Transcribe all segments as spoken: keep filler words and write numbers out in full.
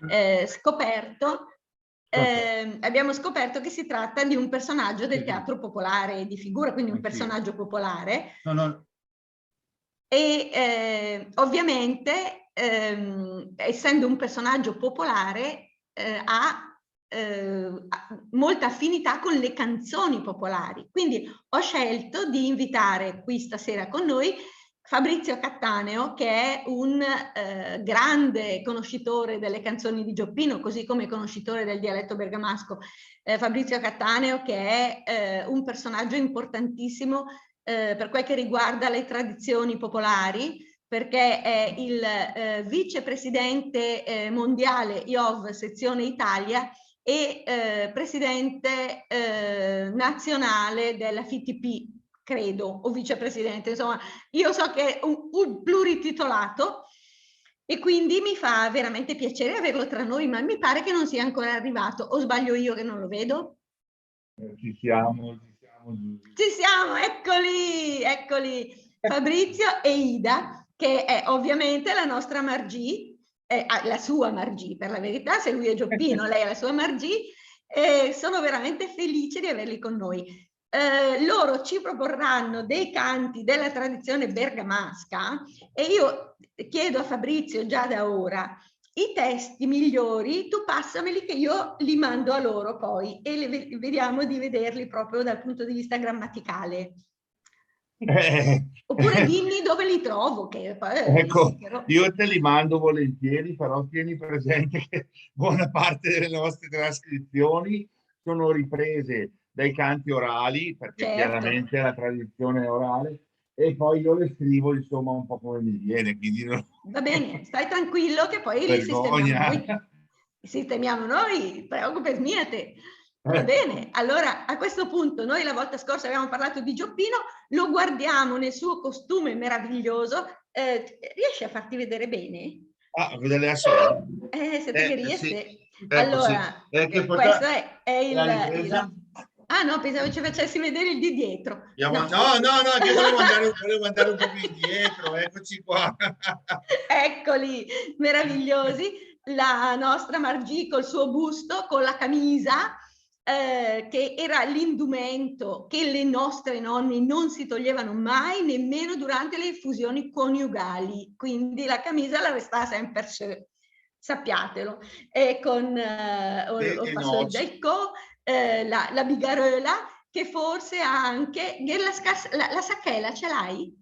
eh, scoperto, ehm, abbiamo scoperto che si tratta di un personaggio del teatro popolare di figura, quindi un personaggio popolare. No, no. E, eh, ovviamente, ehm, essendo un personaggio popolare, eh, ha, eh, ha molta affinità con le canzoni popolari. Quindi ho scelto di invitare qui stasera con noi Fabrizio Cattaneo, che è un, eh, grande conoscitore delle canzoni di Gioppino, così come conoscitore del dialetto bergamasco. Eh, Fabrizio Cattaneo, che è, eh, un personaggio importantissimo, eh, per quel che riguarda le tradizioni popolari, perché è il, eh, vicepresidente, eh, mondiale IOV sezione Italia e, eh, presidente, eh, nazionale della F I T P, credo, o vicepresidente, insomma, io so che è un, un plurititolato e quindi mi fa veramente piacere averlo tra noi, ma mi pare che non sia ancora arrivato, o sbaglio io che non lo vedo? Eh, ci siamo, ci siamo, Giusy. Ci siamo, eccoli, eccoli. Fabrizio e Ida, che è ovviamente la nostra Margì, eh, ah, la sua Margì, per la verità, se lui è Gioppino, lei è la sua Margì, e sono veramente felice di averli con noi. Eh, loro ci proporranno dei canti della tradizione bergamasca e io chiedo a Fabrizio già da ora, i testi migliori, tu passameli che io li mando a loro poi e le ve-, vediamo di vederli proprio dal punto di vista grammaticale. Eh. Oppure dimmi dove li trovo, che poi, eh, ecco, però io te li mando volentieri, però tieni presente che buona parte delle nostre trascrizioni sono riprese dai canti orali, perché chiaramente la tradizione è orale, e poi io le scrivo, insomma, un po' come mi viene, quindi non... Va bene, stai tranquillo che poi li sistemiamo noi. Sistemiamo noi, preocupes mia te. Va bene, allora a questo punto noi la volta scorsa avevamo parlato di Gioppino, lo guardiamo nel suo costume meraviglioso. Eh, riesci a farti vedere bene? Ah, vedere adesso? Eh, se te riesci. Allora, eh, questo è, è il, il... Ah, no, pensavo ci facessi vedere il di dietro. No, no, no, che volevo andare, volevo andare un po' più indietro, eccoci qua. Eccoli, meravigliosi. La nostra Margì col suo busto, con la camisa, eh, che era l'indumento che le nostre nonne non si toglievano mai, nemmeno durante le effusioni coniugali. Quindi la camisa la restava sempre sö, sappiatelo. E con, eh, ol, ol fasöl del có, eh, la, la bigaröla, che forse ha anche, che la scas-, la, la sachèla ce l'hai?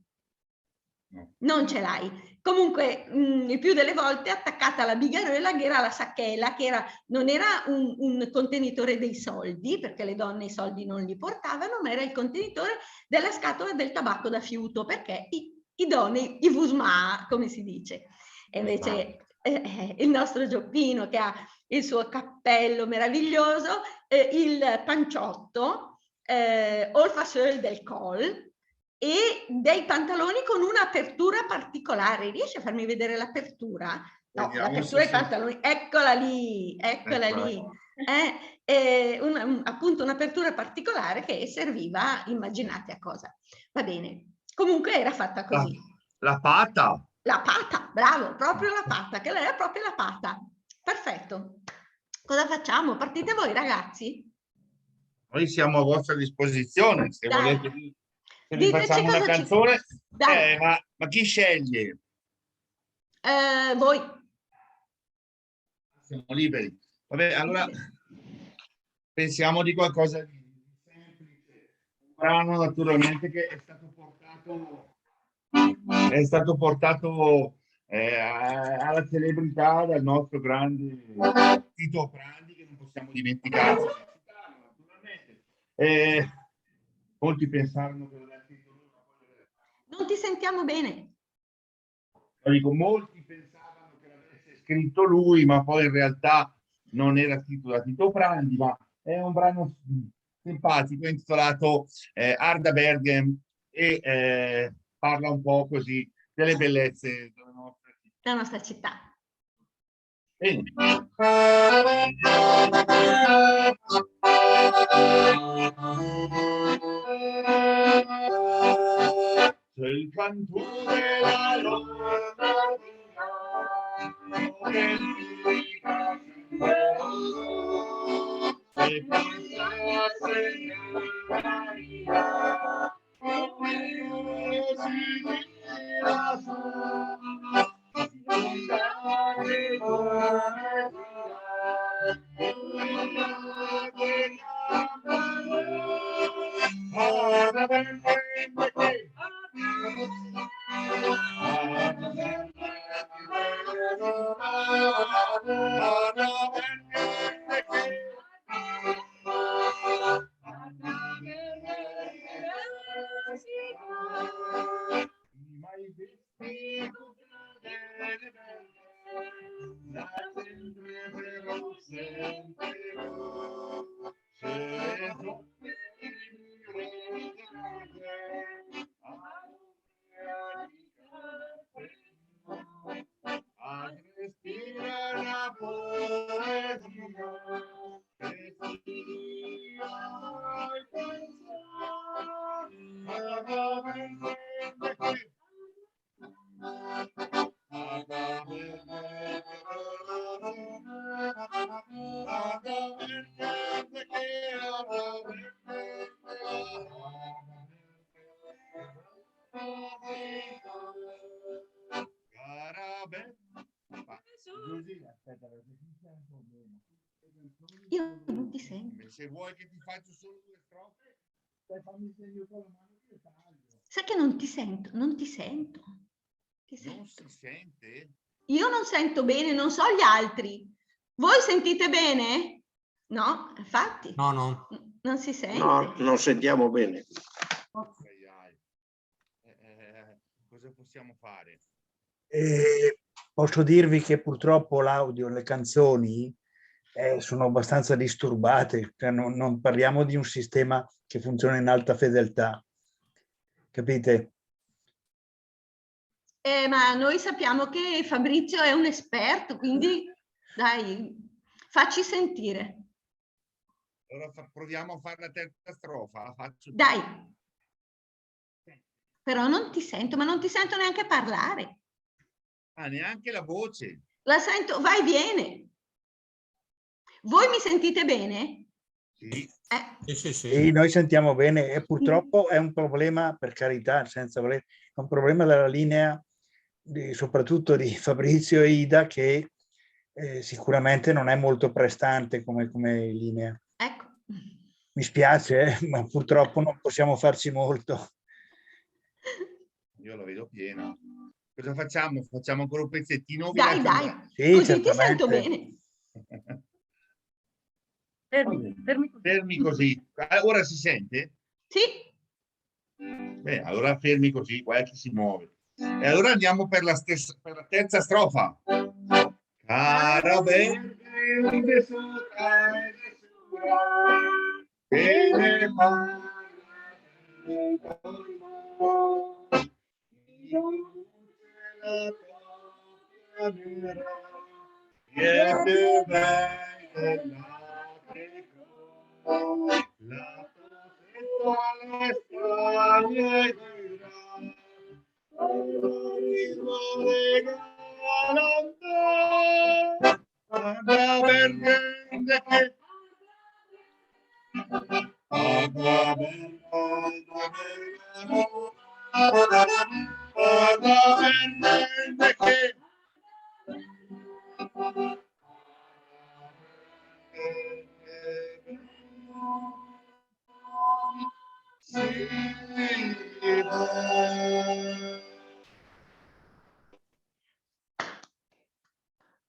No. Non ce l'hai. Comunque, mm, il più delle volte attaccata alla bigaröla gh'era la sachèla, che era, non era un, un contenitore dei soldi, perché le donne i soldi non li portavano, ma era il contenitore della scatola del tabacco da fiuto, perché i, i dòne i vus màa, come si dice. E invece, eh, eh, il nostro Gioppino, che ha il suo cappello meraviglioso, eh, il panciotto, eh, ol fasöl del còl, e dei pantaloni con un'apertura particolare. Riesci a farmi vedere l'apertura? No, l'apertura dei pantaloni, eccola lì, eccola lì. Eh, eh, un, un, appunto un'apertura particolare che serviva, immaginate a cosa. Va bene. Comunque era fatta così. La, la pata. La pata, bravo, proprio la pata, che era proprio la pata. Perfetto. Cosa facciamo? Partite voi, ragazzi? Noi siamo a vostra disposizione, se volete, se vi facciamo una canzone. Dai. Eh, ma, ma chi sceglie? Eh, voi. Siamo liberi. Vabbè, allora pensiamo di qualcosa di semplice. Un brano naturalmente che è stato portato, è stato portato, eh, a-, alla celebrità dal nostro grande Tito Oprandi, che non possiamo dimenticarci di citarlo, naturalmente. Eh, molti pensarono che l'avesse scritto lui, ma poi... Non ti sentiamo bene. Lo dico, molti pensavano che l'avesse scritto lui, ma poi in realtà non era scritto da Tito Oprandi, ma è un brano simpatico, intitolato, eh, Arda Bergen, e, eh, parla un po' così delle bellezze della nostra città. Della nostra città. Bene. Sul cantù de la luna, che lirica Io non ti sento. Se vuoi che ti faccio solo due strofe, dai, fammi segno con la mano che io taglio. Sai che non ti sento, non ti sento. Ti sento. Non si sente? Io non sento bene, non so gli altri. Voi sentite bene? No, infatti. No, no. N-, non si sente. No, non sentiamo bene. Ai, ai. Eh, eh, cosa possiamo fare? E posso dirvi che purtroppo l'audio, le canzoni, eh, sono abbastanza disturbate, cioè non, non parliamo di un sistema che funziona in alta fedeltà, capite? Eh, ma noi sappiamo che Fabrizio è un esperto, quindi dai, facci sentire. Allora fa-, proviamo a fare la terza strofa, la faccio. Dai. Però non ti sento, ma non ti sento neanche parlare. Ah, neanche la voce? La sento, va e viene. Voi mi sentite bene? Sì. Eh. Sì, sì, sì. Sì, noi sentiamo bene e purtroppo è un problema, per carità, senza voler, è un problema della linea, di, soprattutto di Fabrizio e Ida, che, eh, sicuramente non è molto prestante come, come linea. Ecco. Mi spiace, eh, ma purtroppo non possiamo farci molto. Io la vedo piena. Cosa facciamo? Facciamo ancora un pezzettino? Dai, dai. Sì, così ti sento bene. Fermi, fermi così. Fermi così. Ah, ora si sente? Sì. Beh, allora fermi così, guai a chi si muove. E allora andiamo per la stessa, per la terza strofa. Cara verde de sota e de sura, che ne parla del mondo. Io la tua pianura, e più bei dell'Africa, la tua sessuale strana e dura.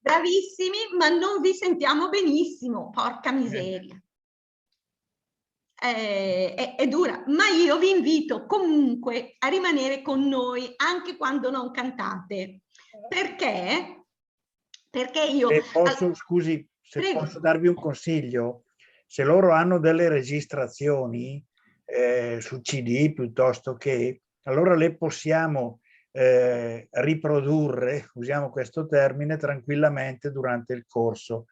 Bravissimi, ma non vi sentiamo benissimo, porca miseria. Eh, è, è dura, ma io vi invito comunque a rimanere con noi anche quando non cantate, perché, perché io... Se posso, al-, scusi, se prego. Posso darvi un consiglio, se loro hanno delle registrazioni, eh, su C D piuttosto che, allora le possiamo, eh, riprodurre, usiamo questo termine, tranquillamente durante il corso,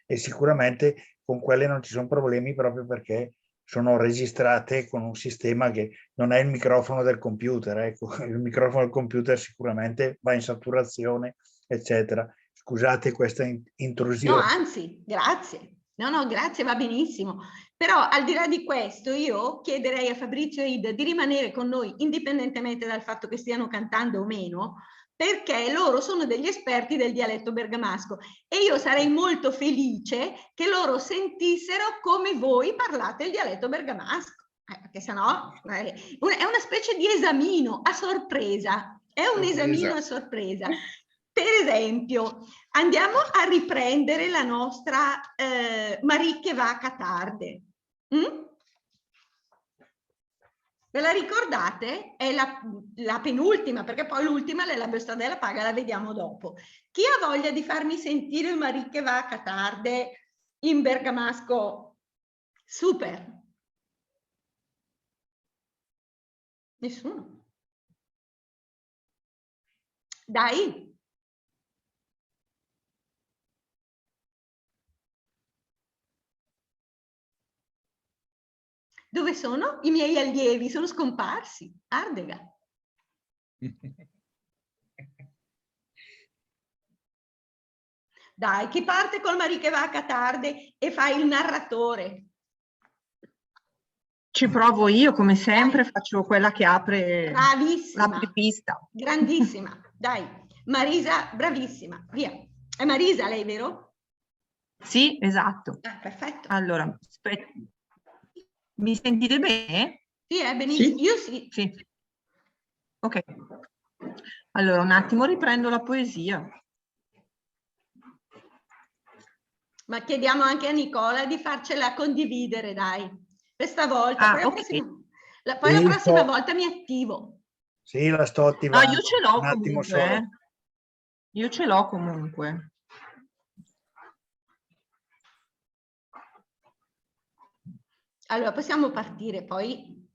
e sicuramente con quelle non ci sono problemi proprio perché sono registrate con un sistema che non è il microfono del computer, ecco, il microfono del computer sicuramente va in saturazione, eccetera. Scusate questa in-, intrusione. No, anzi, grazie. No, no, grazie, va benissimo. Però al di là di questo, io chiederei a Fabrizio e Ida di rimanere con noi, indipendentemente dal fatto che stiano cantando o meno, perché loro sono degli esperti del dialetto bergamasco e io sarei molto felice che loro sentissero come voi parlate il dialetto bergamasco. Eh, perché sennò, eh, un-, è una specie di esamino a sorpresa. È un esamino a sorpresa. Per esempio, andiamo a riprendere la nostra, eh, Marì che va a Catarde. Mm? Ve la ricordate? È la, la penultima, perché poi l'ultima, la, la busta della paga, la vediamo dopo. Chi ha voglia di farmi sentire Marì che va a Catarde in bergamasco? Super. Nessuno. Dai. Dove sono i miei allievi? Sono scomparsi. Ardega. Dai, chi parte col Marì che va a Catarde e fa il narratore? Ci provo io, come sempre, faccio quella che apre l'apripista. Bravissima. Grandissima. Dai, Marisa, bravissima. Via. È Marisa lei, vero? Sì, esatto. Ah, perfetto. Allora, aspetta. Mi sentite bene? Sì, eh, benissimo. Sì. Io sì. Sì. Ok. Allora, un attimo, riprendo la poesia. Ma chiediamo anche a Nicola di farcela condividere, dai. Questa volta. Ah, poi la prossima, la, poi la prossima volta mi attivo. Sì, la sto attivando. No, io ce l'ho comunque, eh. Io ce l'ho comunque. Allora, possiamo partire poi.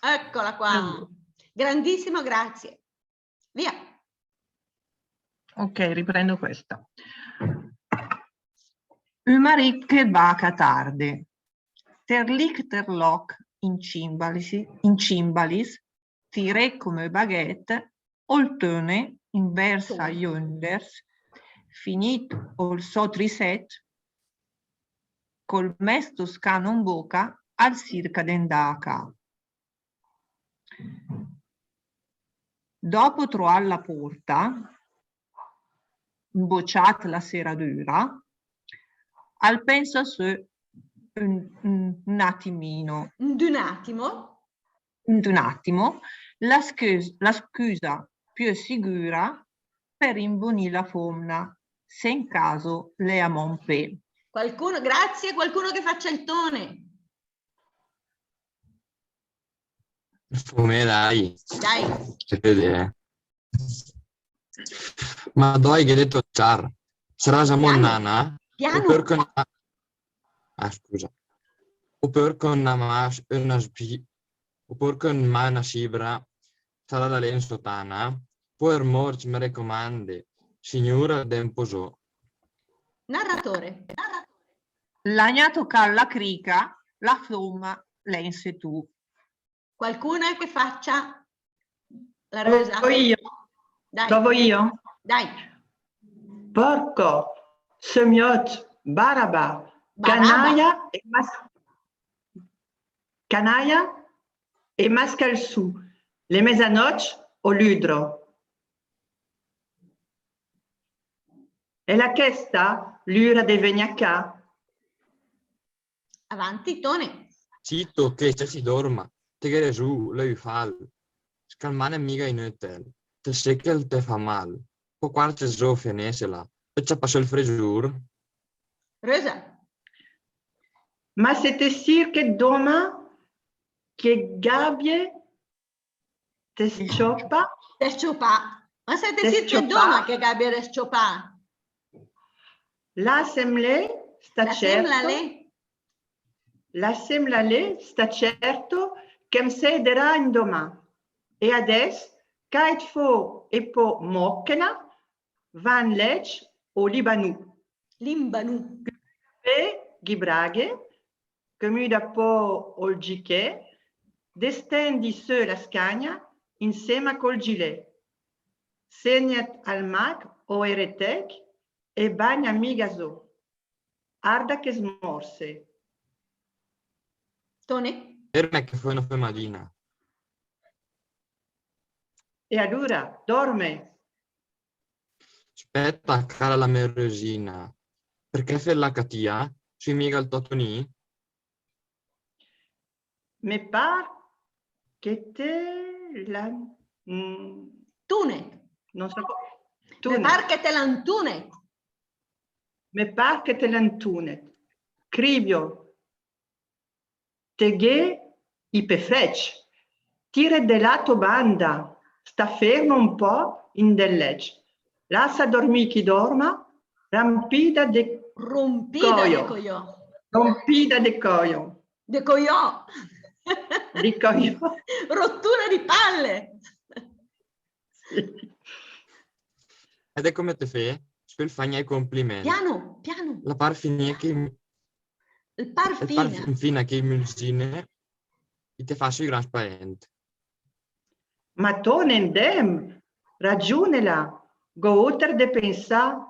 Eccola qua. Allora. Grandissimo, grazie. Via. Ok, riprendo questa. Ü marì che va a Catarde. Terlìch terlòch in cimbalis, in cimbalis, tiré come baghèt, ol töne invèrs ai önders, finìt ol sò trisèt, col mès toscano in boca, al sirca de 'ndà a cà. Dopo troàt la porta, imbociàt la seradüra, al pènsa sö ün, ün, ün atimino. D'ün atimo. D'ün atimo, la scüs-, la scüsa piö sigüra per imbunì la fómna, se in caso l'è amò 'n pé. Qualcuno, grazie, qualcuno che faccia il tone. Fó mé, dai. Dai. Che fede, eh. Ma dói, gh'è dét ol ciar. Saràs amò 'n nana? Piano. Opör che 'n na-, ah, scusa. Opör che 'n ma-, öna sbi-, opör che 'n ma-, öna sibra, saràla lé in sotana, pò ermò, me racomande, signura, dèm pò sö. Narratore. L'à gna tocàt la crica, la fómna l'è in setù. Qualcuna che faccia la Rosa? Provo io. Dai. Provo io. Dai. Porco, semiòt, baraba, baraba, canaia e mas-, canaia e mascalsù, l'è mesanòcc o lüdro. E l'è chèsta l'üra de vegnì a cà? Avanti, Tone. Zitto, che se si dorma, te gh'é resù, l'è ü fal. Scalmànem miga inötel, te sé che 'l te fa mal. Pò quàrcet sö, fenésela, e ciapa sö 'l fresùr. Rosa. Ma se te sirchet dóma che gh'àbie de s-ciopà. De s-ciopà. Ma se te sirchet dóma che gh'àbie de s-ciopà. Làssem lé, sta cèrto. Làssem lé, sta cèrto che m' se 'nderà indomà. E adès, càit fò e pò mòchena, va 'n lècc o libanù. Libanù. Pö ghe i braghe, che müda pò ol gichè, destèndi sö la scagna insèma col gilè. Sègnat al mag o eretèch, e bagna miga zó. Arda che smorse. Tone? Ferme che fó öna femadina. E alura, dorme. Spèta, cara la me Rösina, perché fét la catìa? Sói miga 'l tò Tonì? Me par che te la, mm, tune. Non so co-, me tune. Par che te la 'ntunet. Me par che te la 'ntunet. Cribio, te ghé i pé frècc. Tìret de la tò banda, sta fermo un pó in del lècc. Lassa dormì chi dorma, rampida de coio. Rompida de coio. Rompida de coio. De coiò. De coiò. Rottura di palle. Sì. Ed è come te fé, scusa, fagna i complimenti. Piano, piano. La par fina che, la par fina che i mulsine i te fa sö i gran spaènt. Ma Tone, 'ndèm, ragiùnela, gh'ó óter de pensà.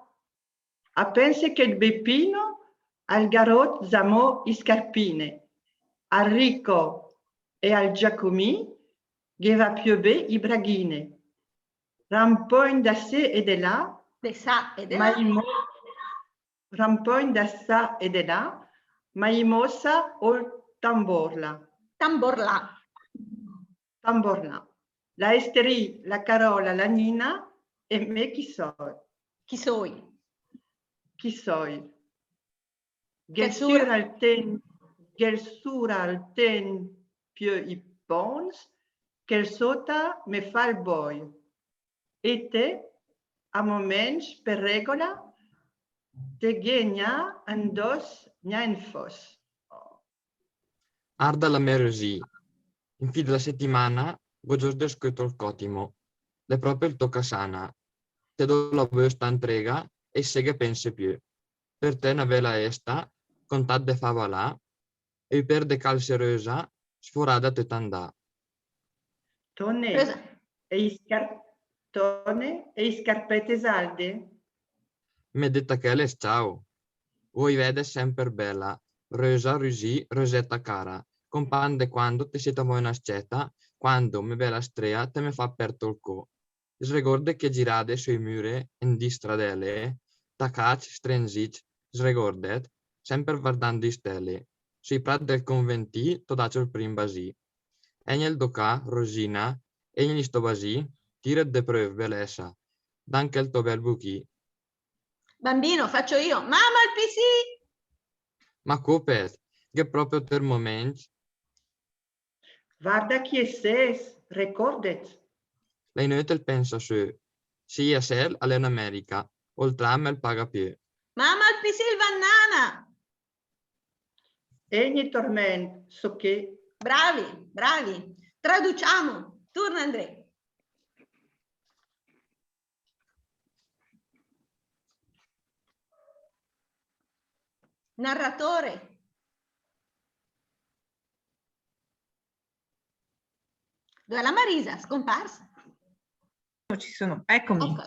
A pènse che 'l Bepino al gh'à rót zamò i scarpine, al Rico e al Giacomì ghe va piö bé i braghine. Rampògn da sé e de là, de sà e de là, ma i mo-, rampògn da sà e de là, ma i mossa ol tamborla. Tamborlà. Tamborlà. La Esterì, la Carola, la Nina e mé chi sói. Chi sói? Chi sói? Gh'el sura al ten-, gh'el sura al ten piö i póns, che 'l sóta me fa 'l bói. E te, a momèncc, per regola, te gh'é gna 'ndòs, gna 'n fòs. Arda la me Rösì, in fì de la setimana gh'ó zó descöt ol còtimo. L'è pròpe ol tocasana. Te dó la bösta 'ntrega e issé ghe pènse piö. Per te öna bèla èsta, con tat de fà balà, e ü pér de calse rösa, sforada töt andà. Tone, Rösa. E i scar-, Tone, e i scarpète zalde? Me dèta chèle, ciao. Vöi vèdet sèmper bèla, Rösa, Rösì, Rösèta cara, compàgn de quando te sét amò öna scèta, quando, me bèla stréa, te m'é fat pèrd ol có. S'regórdet che girade sö i müre, in di stradèle, tacàcc, strenzìcc, s'regórdet, sèmper vardando i stèle, sö i prad del Conventì t'ó dacc ol prim basì. Ègnel dó ca, Rosina, ègnel in sto basì, tìret de pröv, belèsa, dam chèl tò bèl buchì. Bambino, faccio io. Mamma, il pisì! Ma cópet, gh'è pròpe ol momènt. Varda chi e sés, regórdet. L'è inötel pensà sö. Sì, a sèl a l'è in America, ol tram el paga piö. Mamma, il pisì, il va 'n nana! Ègne tormènt, só ché. Bravi, bravi. Traduciamo. Turna André. Narratore. Dov'è la Marisa? Scomparsa? Ci sono, eccomi. Ecco.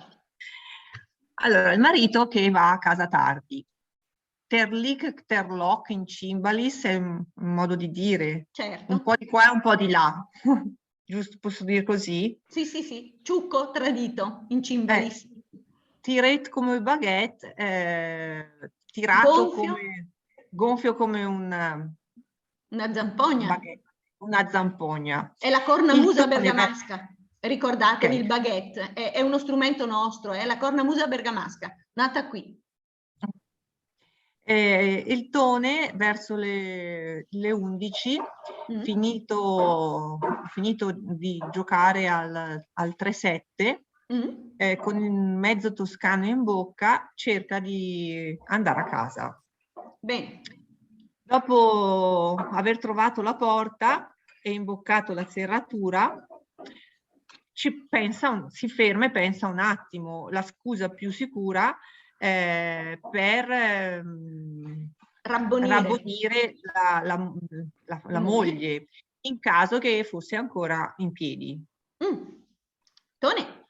Allora, il marito che va a casa tardi. Terlìch, terlòch in cimbalis è un, un modo di dire. Certo. Un po' di qua e un po' di là. Giusto, posso dire così? Sì, sì, sì. Ciucco, tradito, in cimbalis. Eh, tirét come ü baghèt, eh, tirato come, gonfio come un, una zampogna. Baghèt, una zampogna. È la cornamusa bergamasca. Ricordatevi, il baghèt è, è uno strumento nostro, è la cornamusa bergamasca, nata qui. Eh, il Tone verso le, le undici, finito, finito di giocare al, al tre sette, eh, con il mezzo toscano in bocca, cerca di andare a casa. Bene. Dopo aver trovato la porta e imboccato la serratura, ci pensa un, si ferma e pensa un attimo, la scusa più sicura, eh, per, ehm, rabbonire, rabbonire la, la, la, la moglie, in caso che fosse ancora in piedi. Mm. Tone.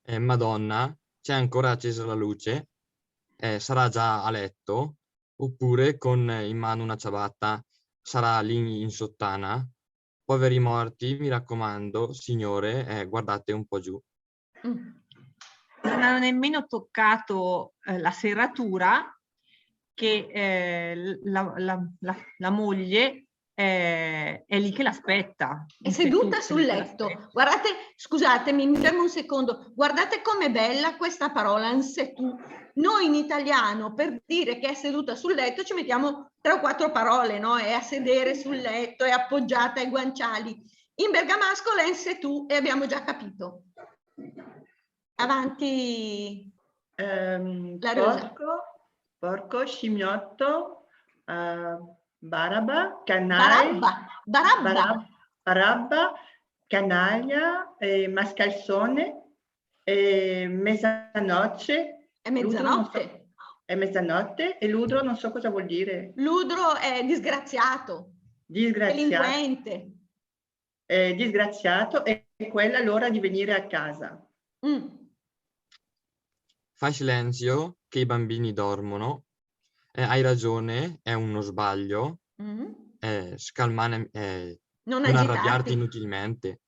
Eh, Madonna, c'è ancora accesa la luce? eh, sarà già a letto, oppure con in mano una ciabatta, sarà lì in sottana. Poveri morti, mi raccomando, signore, eh, guardate un po' giù. Mm. Non hanno nemmeno toccato, eh, la serratura che, eh, la, la, la, la moglie, eh, è lì che l'aspetta. È seduta sul letto. Guardate, scusatemi, mi fermo un secondo. Guardate com'è bella questa parola, in setù. Noi in italiano, per dire che è seduta sul letto, ci mettiamo tre o quattro parole, no? È a sedere sul letto, è appoggiata ai guanciali. In bergamasco l'è in setù e abbiamo già capito. Avanti. Ehm, la Rosa. Porco, porco, scimmiotto, eh, baraba, canale, barabba, barabba. Barab, barabba, canaglia, eh, mascalzone, eh, mezzanotte. È mezzanotte. So, è mezzanotte e ludro non so cosa vuol dire. Ludro è disgraziato. Disgraziato. Delinquente. Eh, disgraziato, è quella l'ora di venire a casa. Mm. Fai silenzio, che i bambini dormono. Eh, hai ragione, è uno sbaglio. Mm. Eh, scalmane, eh, non, non arrabbiarti inutilmente.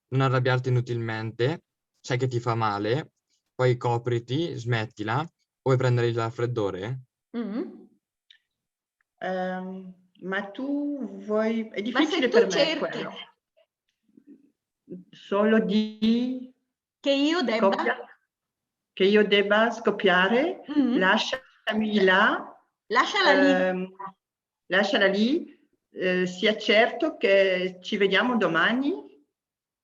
Non arrabbiarti inutilmente, sai che ti fa male, poi copriti, smettila, o vuoi prendere il raffreddore? Mm. Ehm, ma tu vuoi, è difficile per me quello. Solo di... Che io debba... Che io debba scoppiare, mm, lasciami là. Lasciala lì. Ehm, lasciala lì. Eh, sia certo che ci vediamo domani.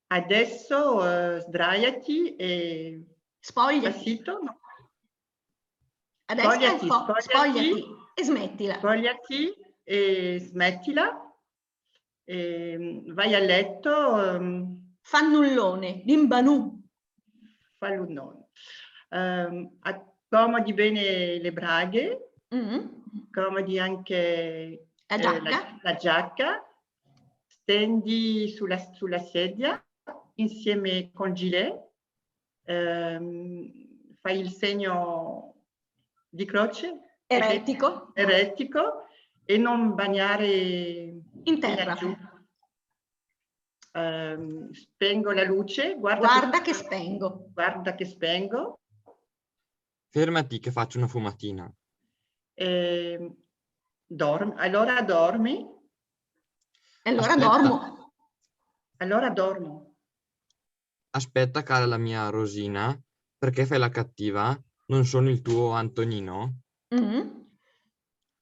Adesso, eh, sdraiati e... Spogliati. Passito, no? Adesso spogliati, spo spogliati, spogliati e smettila. Spogliati e smettila. E vai a letto. Ehm. Fannullone, dimbanù. Fannullone. Ehm, accomodi bene le braghe, mm, accomodi anche la giacca. Eh, la, la giacca, stendi sulla, sulla sedia insieme col gilet, ehm, fai il segno di croce. Eretico. Eretico e non bagnare in terra. Ehm, spengo la luce, guarda, guarda che, che spengo. Guarda che spengo. Fermati che faccio una fumatina. Ehm, dormi, allora dormi. E allora dormo. Allora dormo. Aspetta, cara la mia Rosina, perché fai la cattiva? Non sono il tuo Antonino? Mm.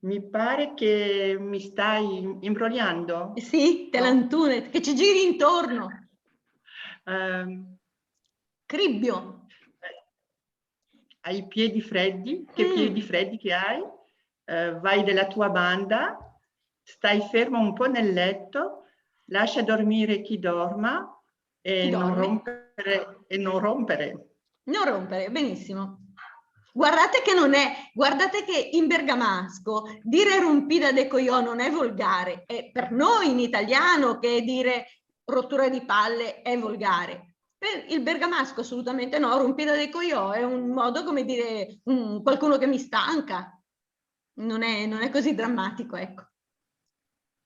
Mi pare che mi stai imbrogliando. Sì, te l'antune, che ci giri intorno. Um, Cribbio. Hai i piedi freddi, che mm. piedi freddi che hai, eh, vai della tua banda, stai fermo un po' nel letto, lascia dormire chi dorma e chi non rompere, e non rompere. Non rompere, benissimo. Guardate che non è, guardate che in bergamasco dire rumpida de coiò non è volgare, è per noi in italiano che dire rottura di palle è volgare. Per il bergamasco assolutamente no, rumpida de coiò è un modo come dire un, qualcuno che mi stanca. Non è, non è così drammatico, ecco.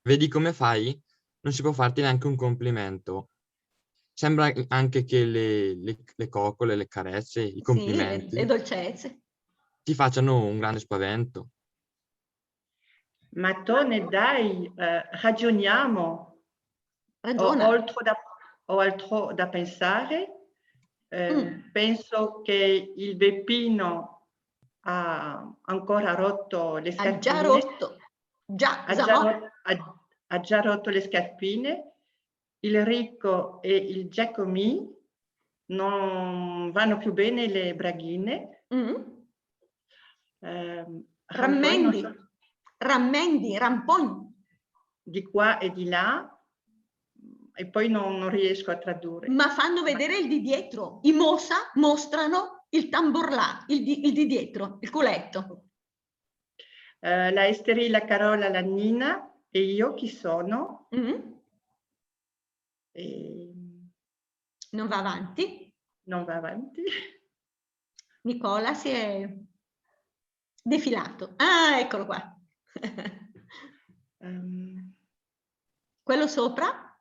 Vedi come fai? Non si può farti neanche un complimento. Sembra anche che le, le, le coccole, le carezze, i complimenti, sì, le, le dolcezze, ti facciano un grande spavento. Ma Tone, dai, eh, ragioniamo. Ragiona. Ho altro da, ho altro da pensare. Eh, mm. Penso che il Beppino ha ancora rotto le scarpine. Ha già rotto. Già, ha già, già, rot ha, ha già rotto le scarpine. Il Ricco e il Giacomì non vanno più bene le braghine. Mm. Eh, rammendi, so, rammendi, rampogn. Di qua e di là, e poi non, non riesco a tradurre. Ma fanno vedere il di dietro, i mosa, mostrano il tamborlà, il di, il di dietro, il culetto. Eh, la Esterì, la Carola, la Nina e io chi sono? Mm. E... Non va avanti? Non va avanti. Nicola si è... defilato. Ah, eccolo qua. Ehm, Quello sopra?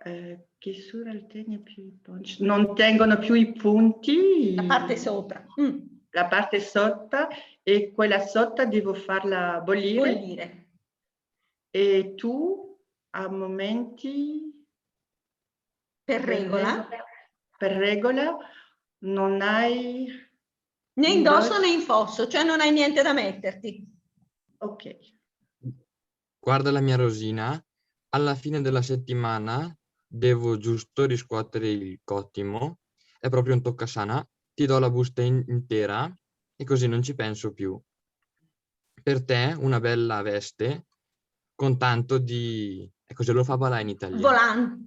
Eh, chi sura el tègn piö i póncc? Non tengono più i punti. La parte sopra. Mm. La parte sotto, e quella sotto devo farla bollire. Bollire. E tu a momenti Per regola? Per regola non hai Né indosso né in fosso, cioè non hai niente da metterti. Ok. Guarda la mia Rosina, alla fine della settimana devo giusto riscuotere il cottimo, è proprio un toccasana, ti do la busta in- intera e così non ci penso più. Per te una bella veste con tanto di... e cosa lo fa balà in italiano? Volant.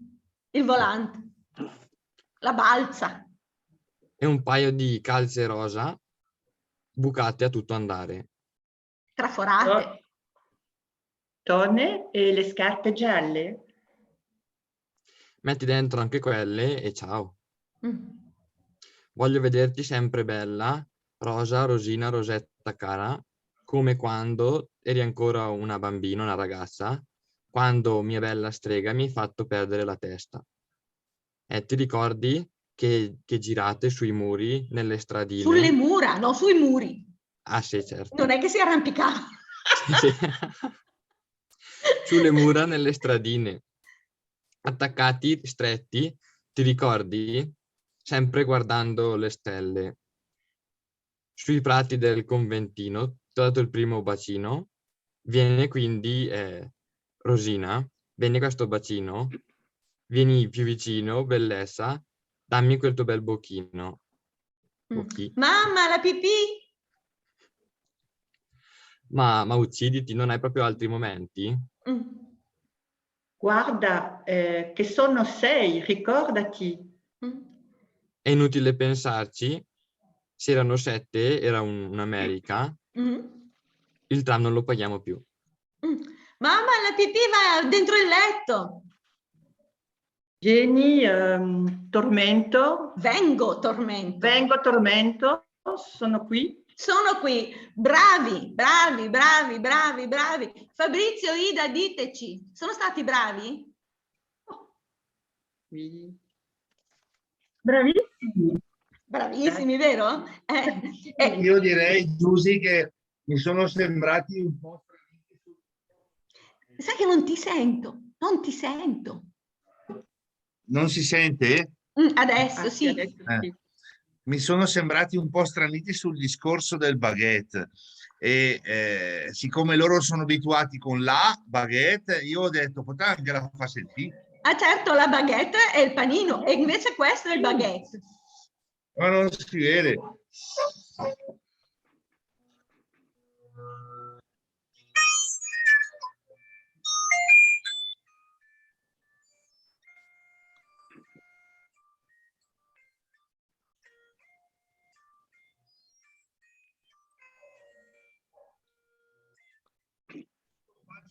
Il volant. La balza. E un paio di calze rosa bucate a tutto andare. Traforate. Tone e le scarpe gialle. Metti dentro anche quelle e ciao. Mm. Voglio vederti sempre bella, Rosa, Rosina, Rosetta cara, come quando eri ancora una bambina, una ragazza, quando, mia bella strega, mi hai fatto perdere la testa. Eh, ti ricordi che, che girate sui muri, nelle stradine? Sulle mura, no, sui muri. Ah, sì, certo. Non è che si arrampicava. Sì. Sulle mura, nelle stradine. Attaccati, stretti, ti ricordi? Sempre guardando le stelle. Sui prati del conventino, ti ho dato il primo bacino. Vieni quindi, eh, Rosina, vieni a questo bacino. Vieni più vicino, bellezza, dammi quel tuo bel bocchino. Mm. Ok. Mamma, la pipì! Ma, ma ucciditi, non hai proprio altri momenti? Mm. Guarda, eh, che sono sei, ricordati. Mm. È inutile pensarci, se erano sette, era un- un'America, Mm. il tram non lo paghiamo più. Mm. Mamma, la pipì va dentro il letto. Vieni, ehm, tormento. Vengo, tormento. Vengo, tormento. Sono qui. Sono qui. Bravi, bravi, bravi, bravi, bravi. Fabrizio, Ida, diteci. Sono stati bravi? Qui. Bravissimi. Bravissimi, vero? Eh, eh, Io direi, Giusy, che mi sono sembrati un po' straniti. Sai che non ti sento, non ti sento. Non si sente? Mm, adesso Ah, sì. Adesso Eh. Sì. Mi sono sembrati un po' straniti sul discorso del baguette. E eh, siccome loro sono abituati con la baguette, io ho detto, poteva anche la fase T. Ah, certo, la baguette è il panino, e invece questo è il baguette. Ma non si vede.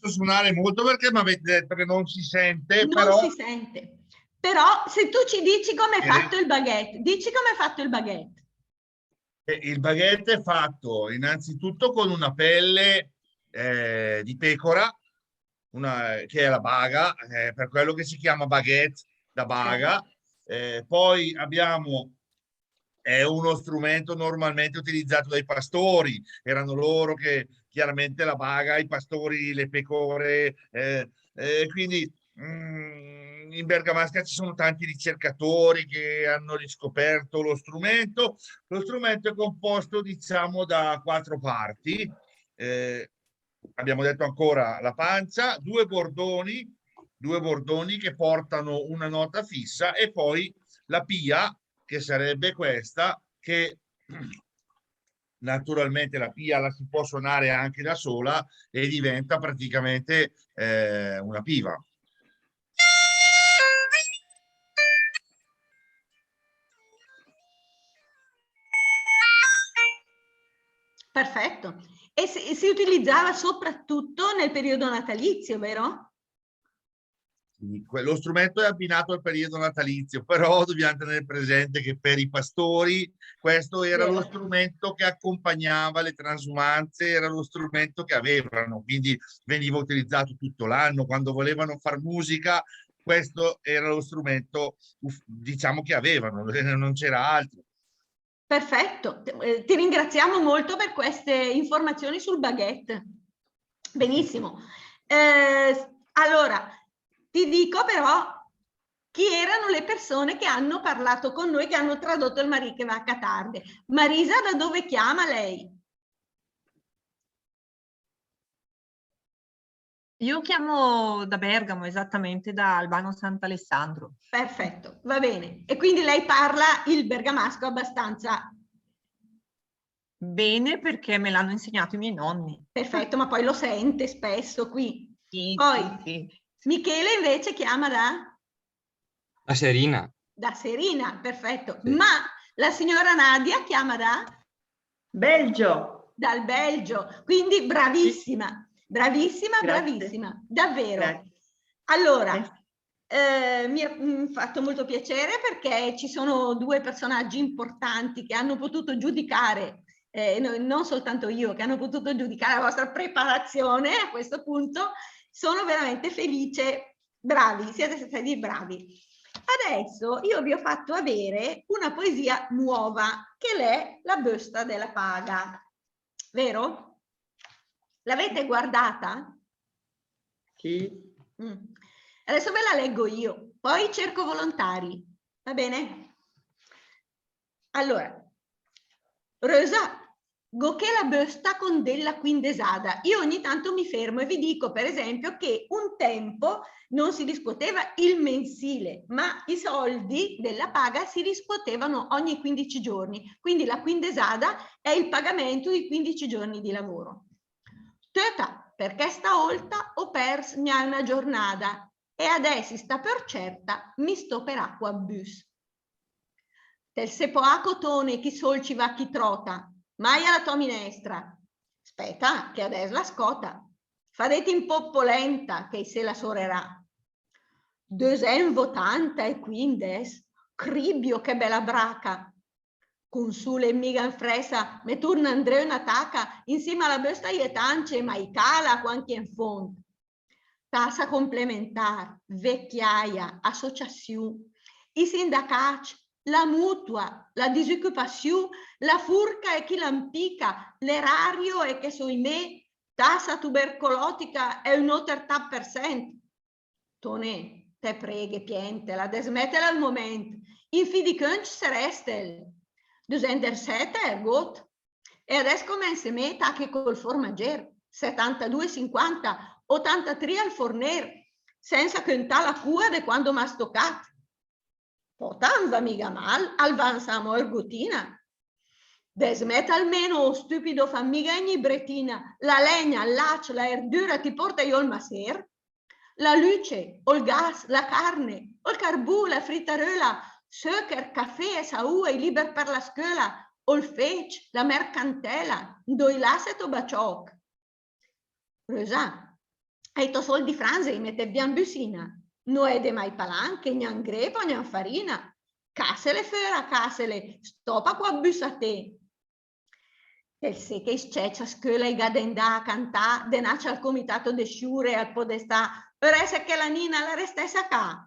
Faccio suonare molto perché mi avete detto che non si sente, Non però si sente. Però se tu ci dici come è Eh. fatto il baguette, dici come è fatto il baguette. Eh, il baguette è fatto innanzitutto con una pelle eh, di pecora, una, che è la baga, eh, per quello che si chiama baguette, da baga. Eh, poi abbiamo, è uno strumento normalmente utilizzato dai pastori, erano loro che chiaramente la baga, i pastori, le pecore, eh, eh, quindi mm, in Bergamasca ci sono tanti ricercatori che hanno riscoperto lo strumento. Lo strumento è composto, diciamo, da quattro parti. Eh, abbiamo detto ancora la pancia, due bordoni, due bordoni che portano una nota fissa, e poi la pia, che sarebbe questa, che naturalmente la pia la si può suonare anche da sola e diventa praticamente eh, una piva. Perfetto. E si, si utilizzava soprattutto nel periodo natalizio, vero? Que-, lo strumento è abbinato al periodo natalizio, però dobbiamo tenere presente che per i pastori questo era lo strumento che accompagnava le transumanze, era lo strumento che avevano, quindi veniva utilizzato tutto l'anno. Quando volevano far musica, questo era lo strumento, uf-, diciamo, che avevano, non c'era altro. Perfetto, eh, ti ringraziamo molto per queste informazioni sul baghèt. Benissimo. Eh, allora, ti dico però chi erano le persone che hanno parlato con noi, che hanno tradotto il Marì che va a Catarghe. Marisa, da dove chiama lei? Io chiamo da Bergamo, esattamente da Albano Sant'Alessandro. Perfetto, va bene. E quindi lei parla il bergamasco abbastanza bene, perché me l'hanno insegnato i miei nonni. Perfetto, ma poi lo sente spesso qui. Sì, Poi, sì, sì. Michele invece chiama da? Da Serina. Da Serina, perfetto. Sì. Ma la signora Nadia chiama da? Belgio. Dal Belgio. Quindi bravissima, bravissima, Grazie. Bravissima, davvero. Grazie. Allora, Eh, eh, mi ha mm, fatto molto piacere perché ci sono due personaggi importanti che hanno potuto giudicare, eh, no- non soltanto io, che hanno potuto giudicare la vostra preparazione a questo punto. Sono veramente felice. Bravi, siete stati bravi. Adesso io vi ho fatto avere una poesia nuova, che l'è La bösta de la paga. Vero? L'avete guardata? Sì. Mm. Adesso ve la leggo io, poi cerco volontari. Va bene? Allora, Rosa, gh'ó ché la bösta con de la quindesada. Io ogni tanto mi fermo e vi dico, per esempio, che un tempo non si riscuoteva il mensile, ma i soldi della paga si riscuotevano ogni quindici giorni. Quindi la quindesada è il pagamento di quindici giorni di lavoro. Töta, perché staólta ó pèrs gna öna giornada e adès, sta per certa, mi stoperà quat büs. Te sé pò, Tone, chi sólcc i va chi tròta, mai a la tò minestra. Spèta, che adès la scòta. Fadét ü pó polènta, che isé la sorerà. Dösènt votanta e quindes, cribio, che bèla braca. Consülém miga in frèsa, me turna indré öna taca, insima a la bösta i è tance, ma i cala quand che i è in fónd. Tassa complementàr, vecchiaia, associassiù, i sindacàcc, la mutua, la disocupassiù, la furca e chi la 'mpica, l'erario e che só i mé, tassa tubercolotica e ün óter tat per sènt. Tone, te préghe, pièntela, desmètela ü momènt. In fì di cöncc se rèstel. Dösènt ersète, ergót. E adès comènse mé, tache col formagér, setantadù e sinquanta, otantatrì al fornér, sènsa cöntà la cua de quando m'à stocàt. Pòta, 'm va miga mal, al vansa amò ergotina. Desmèt almeno, o stüpido, fam miga egnì bretina, la lègna, 'l lacc, la erdüra ti pórte ol masér? La lüce, ol gas, la carne, ol carbù, la fritaröla, söcher, cafè e saù, i liber per la scöla, ol fécc, la mercantèla, 'ndo i laset ol baciòch? Rosa, i tò sólcc di franze i mètet vià in büsina, no ède mai palanche, gnan grèpa, gnan farina. Càssele föra, càssele, stòpa quat büs a té. Te 'l sé che i s-cècc a scöla i gh'à de 'ndà a cantà denàcc al comitato de sciure e al podestà, öresset che la Nina la restèss a cà.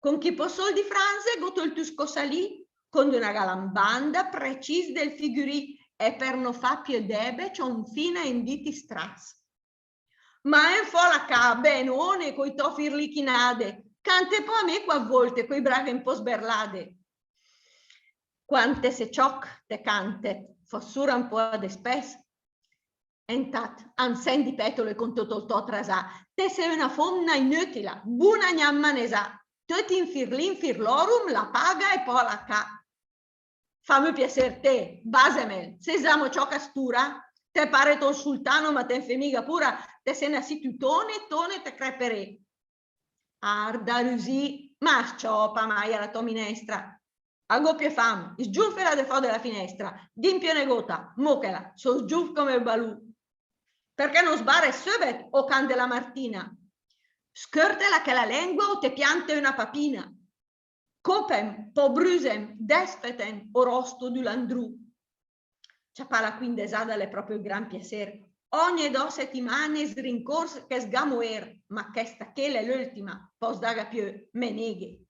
Con chi pó sólcc di franze gh'ó tölt ü scossalì, con d'öna galambanda precìs del figürì, e per no fà piö dèbecc ó 'nfina indìt i stras. Ma èn fò la cà, Benone, coi tò firlichinade, cante pò a mé quat vólte coi braghe ü pó sberlade. Quante se ciòch te càntet, fò sura ü pó a despès. E intàt, a 'n sènt di pètole con töt ol tò trasà, te sé öna fómna inötila, buna gna a manesà, töt in firlin firlorum, la paga e pò la cà. Fam ü piasér té, bàsemel, sé zamò ciòch a st'ura, te pàret ol sultano ma te 'n fé miga pura, te sé nassìt ü Tone, Tone, te crèperé. Arda, Rusì, ma s-ciòpa mai a la tò minestra. A gh'ó piö fam, sgiùfela de fò de la finestra, dìm piö negóta, móchela, só sgiùf come ü balù. Perché no sbaret söbet, o can de la Martina? Scörtela chèla lèngua o te piante öna papina. Cópem, pò brüsem, dèsfetem, o ròsto dü landrù. Ciapà la quindesada l'è pròpe ü gran piasér. Ògne dò setimane srincórs chèst ga moér, ma chèsta ché l'è l'öltima, pòs daga piö, me néghe.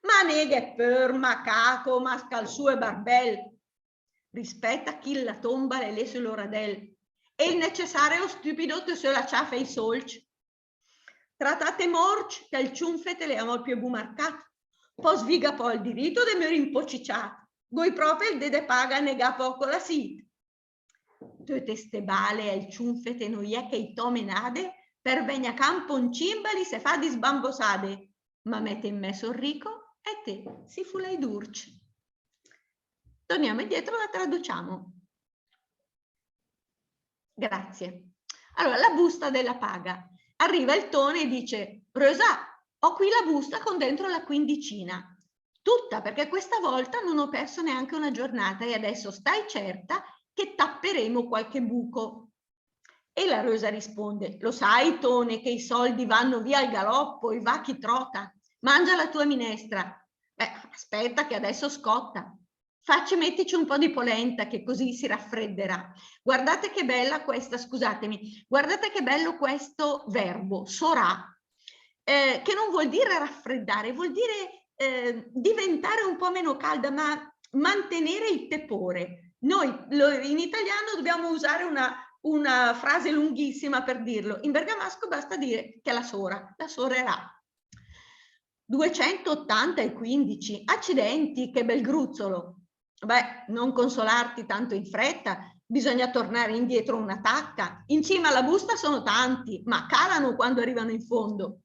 Ma néghet pör, macaco, mascalsù e barbèl. Rispèta chi la tómba l'è lé sö l'oradèl. E il necessare, o stüpido, te sö la ciafe i sólcc. Tratate mórcc, che 'l ciunfet l'è amò 'l piö bu marcàt. Pò sviga pò 'l dirito de mörì 'mpociciàt. Gói pròpe 'l dé de paga, negà pòco la sìt. Töte ste bale al ciunfet e no i è che i tò menade, per vègn a cà 'n pó 'n cimbali se fa di sbambosade, ma mèt in mès ol rico e té si fula i durcc. Torniamo indietro, la traduciamo. Grazie. Allora, la busta della paga. Arriva il Tone e dice: "Rosa, ho qui la busta con dentro la quindicina. Tutta, perché questa volta non ho perso neanche una giornata e adesso stai certa che tapperemo qualche buco." E la Rosa risponde: "Lo sai, Tone, che i soldi vanno via al galoppo, i va chi trota. Mangia la tua minestra." "Beh, aspetta che adesso scotta." "Facci, mettici un po' di polenta che così si raffredderà." Guardate che bella questa, scusatemi, guardate che bello questo verbo, sorà, eh, che non vuol dire raffreddare, vuol dire, eh, diventare un po' meno calda, ma mantenere il tepore. Noi lo, in italiano dobbiamo usare una, una frase lunghissima per dirlo. In bergamasco basta dire che la sora, la sorerà. Duecentottanta e quindici, accidenti, che bel gruzzolo! Beh, non consolarti tanto in fretta, bisogna tornare indietro una tacca. In cima alla busta sono tanti, ma calano quando arrivano in fondo.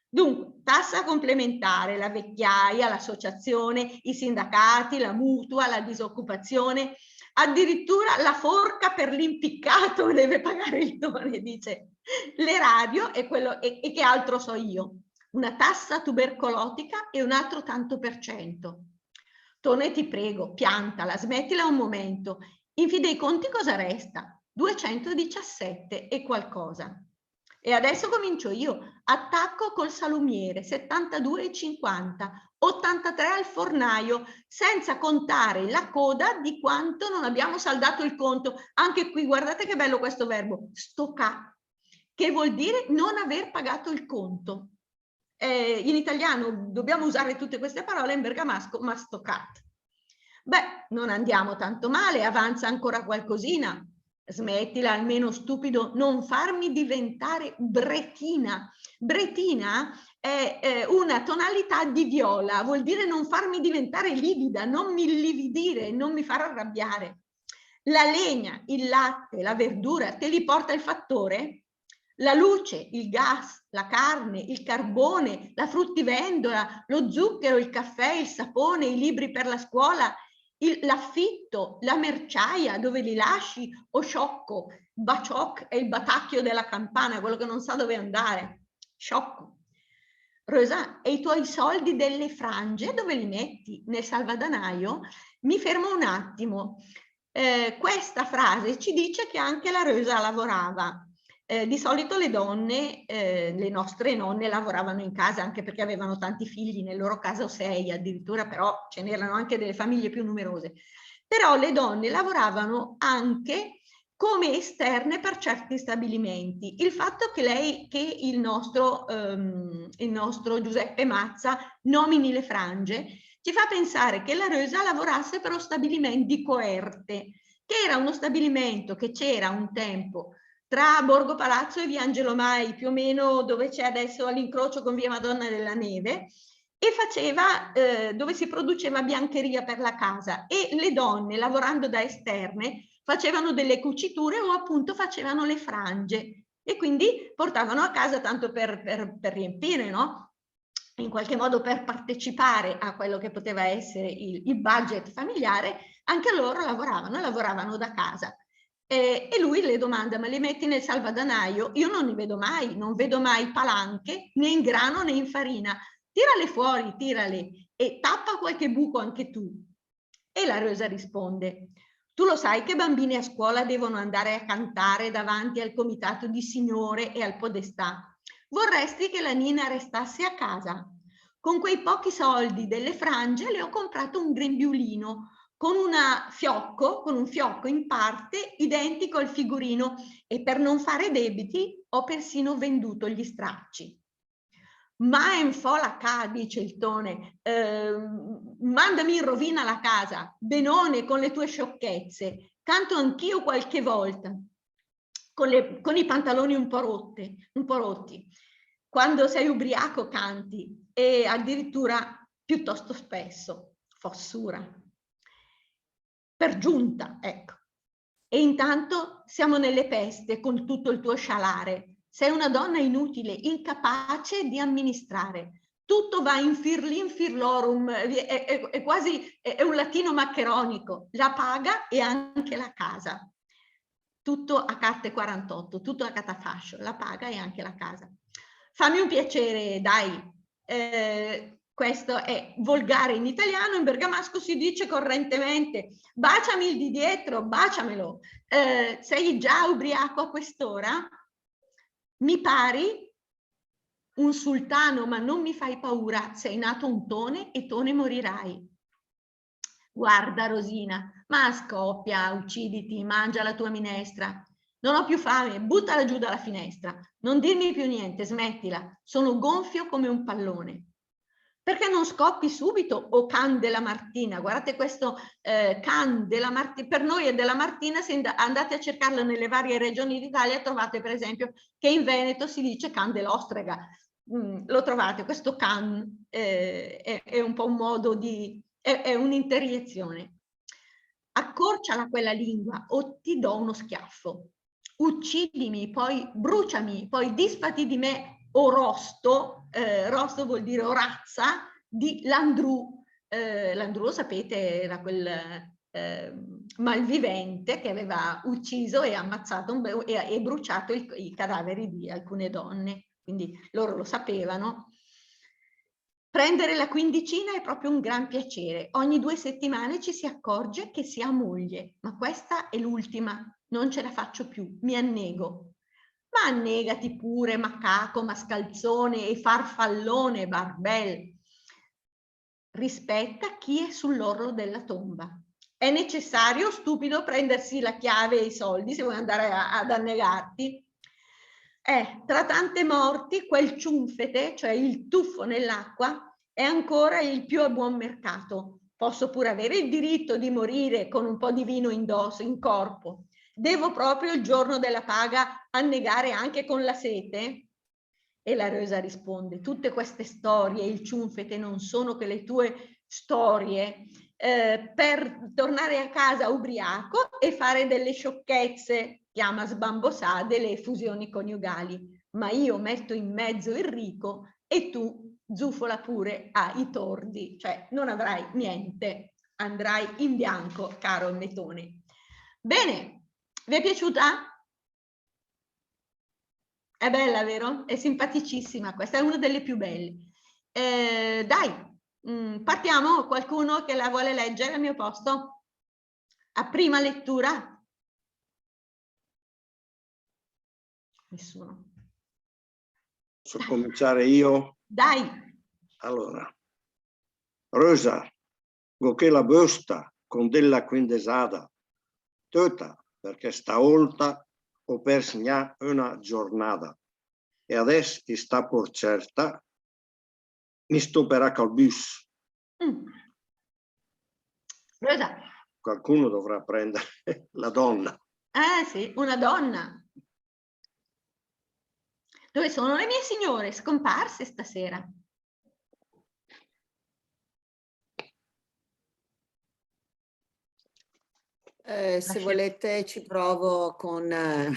Dunque, tassa complementare, la vecchiaia, l'associazione, i sindacati, la mutua, la disoccupazione, addirittura la forca per l'impiccato deve pagare il Tone, dice. L'erario e quello, e, e che altro so io. Una tassa tubercolotica e un altro tanto per cento. Tone, ti prego, piantala, smettila un momento. In fin dei conti cosa resta? Duecentodiciassette e qualcosa. E adesso comincio io. Attacco col salumiere, settantadue e cinquanta, ottantatré al fornaio, senza contare la coda di quanto non abbiamo saldato il conto. Anche qui, guardate che bello questo verbo, stocà, che vuol dire non aver pagato il conto. Eh, in italiano dobbiamo usare tutte queste parole, in bergamasco m'à stocàt. Beh, non andiamo tanto male, avanza ancora qualcosina. Smettila, almeno, stupido, non farmi diventare bretina. Bretina è, eh, una tonalità di viola, vuol dire non farmi diventare livida, non mi illividire, non mi far arrabbiare. La legna, il latte, la verdura, te li porta il fattore? La luce, il gas, la carne, il carbone, la fruttivendola, lo zucchero, il caffè, il sapone, i libri per la scuola, il, l'affitto, la merciaia, dove li lasci, o sciocco, baciòch è il batacchio della campana, quello che non sa dove andare, sciocco. Rosa, e i tuoi soldi delle frange dove li metti? Nel salvadanaio? Mi fermo un attimo. Eh, questa frase ci dice che anche la Rosa lavorava. Eh, di solito le donne, eh, le nostre nonne lavoravano in casa anche perché avevano tanti figli, nel loro caso sei addirittura, però ce n'erano anche delle famiglie più numerose. Però le donne lavoravano anche come esterne per certi stabilimenti. Il fatto che lei, che il nostro, ehm, il nostro Giuseppe Mazza nomini le frange, ci fa pensare che la Rosa lavorasse per lo stabilimento di Coerte, che era uno stabilimento che c'era un tempo tra Borgo Palazzo e via Angelo Mai, più o meno dove c'è adesso all'incrocio con via Madonna della Neve, e faceva, eh, dove si produceva biancheria per la casa, e le donne, lavorando da esterne, facevano delle cuciture o appunto facevano le frange e quindi portavano a casa tanto per, per, per riempire, no? In qualche modo per partecipare a quello che poteva essere il, il budget familiare, anche loro lavoravano, lavoravano da casa. Eh, e lui le domanda: "Ma li metti nel salvadanaio?" "Io non li vedo mai, non vedo mai palanche, né in grano né in farina." "Tirale fuori, tirale, e tappa qualche buco anche tu." E la Rosa risponde: "Tu lo sai che bambini a scuola devono andare a cantare davanti al comitato di signore e al podestà? Vorresti che la Nina restasse a casa? Con quei pochi soldi delle frange le ho comprato un grembiulino con una fiocco, con un fiocco in parte identico al figurino, e per non fare debiti ho persino venduto gli stracci. Ma en fò la ca, dice il Tone, eh, mandami in rovina la casa, benone, con le tue sciocchezze, canto anch'io qualche volta, con le, con i pantaloni un po' rotte, un po' rotti. Quando sei ubriaco canti, e addirittura piuttosto spesso, fò sura. Per giunta, ecco. E intanto siamo nelle peste con tutto il tuo scialare. Sei una donna inutile, incapace di amministrare. Tutto va in firlin firlorum, è, è- è quasi, è, è un latino maccheronico. La paga e anche la casa. Tutto a carte quarantotto, tutto a catafascio, la paga e anche la casa. Fammi un piacere, dai. Eh, questo è volgare in italiano, in bergamasco si dice correntemente: "Baciami il di dietro, baciamelo." Eh, sei già ubriaco a quest'ora? Mi pari un sultano, ma non mi fai paura, sei nato un Tone e Tone morirai. Guarda, Rosina, ma scoppia, ucciditi, mangia la tua minestra. Non ho più fame, buttala giù dalla finestra. Non dirmi più niente, smettila, sono gonfio come un pallone. Perché non scoppi subito, o can della Martina? Guardate questo, eh, can della Marti-, per noi è della Martina, se and-, andate a cercarlo nelle varie regioni d'Italia, trovate per esempio che in Veneto si dice can dell'ostrega. Mm, lo trovate, questo can, eh, è, è un po' un modo di, è, è un'interiezione. Accorciala quella lingua o ti do uno schiaffo. Uccidimi, poi bruciami, poi disfati di me, o rosto, eh, rosto vuol dire o razza, di Landru. Eh, Landru, lo sapete, era quel, eh, malvivente che aveva ucciso e ammazzato un be-, e, e bruciato il, i cadaveri di alcune donne, quindi loro lo sapevano. Prendere la quindicina è proprio un gran piacere. Ogni due settimane ci si accorge che si ha moglie. Ma questa è l'ultima, non ce la faccio più, mi annego. Ma annegati pure, macaco, mascalzone e farfallone, barbel. Rispetta chi è sull'orlo della tomba. È necessario, stupido, prendersi la chiave e i soldi se vuoi andare a, ad annegarti? Eh, tra tante morti, quel ciunfete, cioè il tuffo nell'acqua, è ancora il più a buon mercato. Posso pure avere il diritto di morire con un po' di vino indosso, in corpo. Devo proprio il giorno della paga annegare anche con la sete? E la Rösa risponde: "Tutte queste storie, il ciunfete, non sono che le tue storie, eh, per tornare a casa ubriaco e fare delle sciocchezze, chiama sbambosà, delle effusioni coniugali. Ma io metto in mezzo il rico e tu zufola pure ai tordi, cioè non avrai niente, andrai in bianco, caro Metone." Bene, vi è piaciuta? È bella, vero? È simpaticissima, questa è una delle più belle. Eh, dai, mm, partiamo, qualcuno che la vuole leggere al mio posto? A prima lettura? Nessuno. Posso cominciare io? Dai. Allora, Rösa, gh'ó ché la büsta con de la quindesada, töta, perché staólta ó pèrs gna öna giornada. E adès i sta por cèrta, mi stoperà cal büs. Mm. Rösa. Qualcuno dovrà prendere la donna. Eh sì, una donna. Dove sono le mie signore? Scomparse stasera. Eh, se volete ci provo con, eh,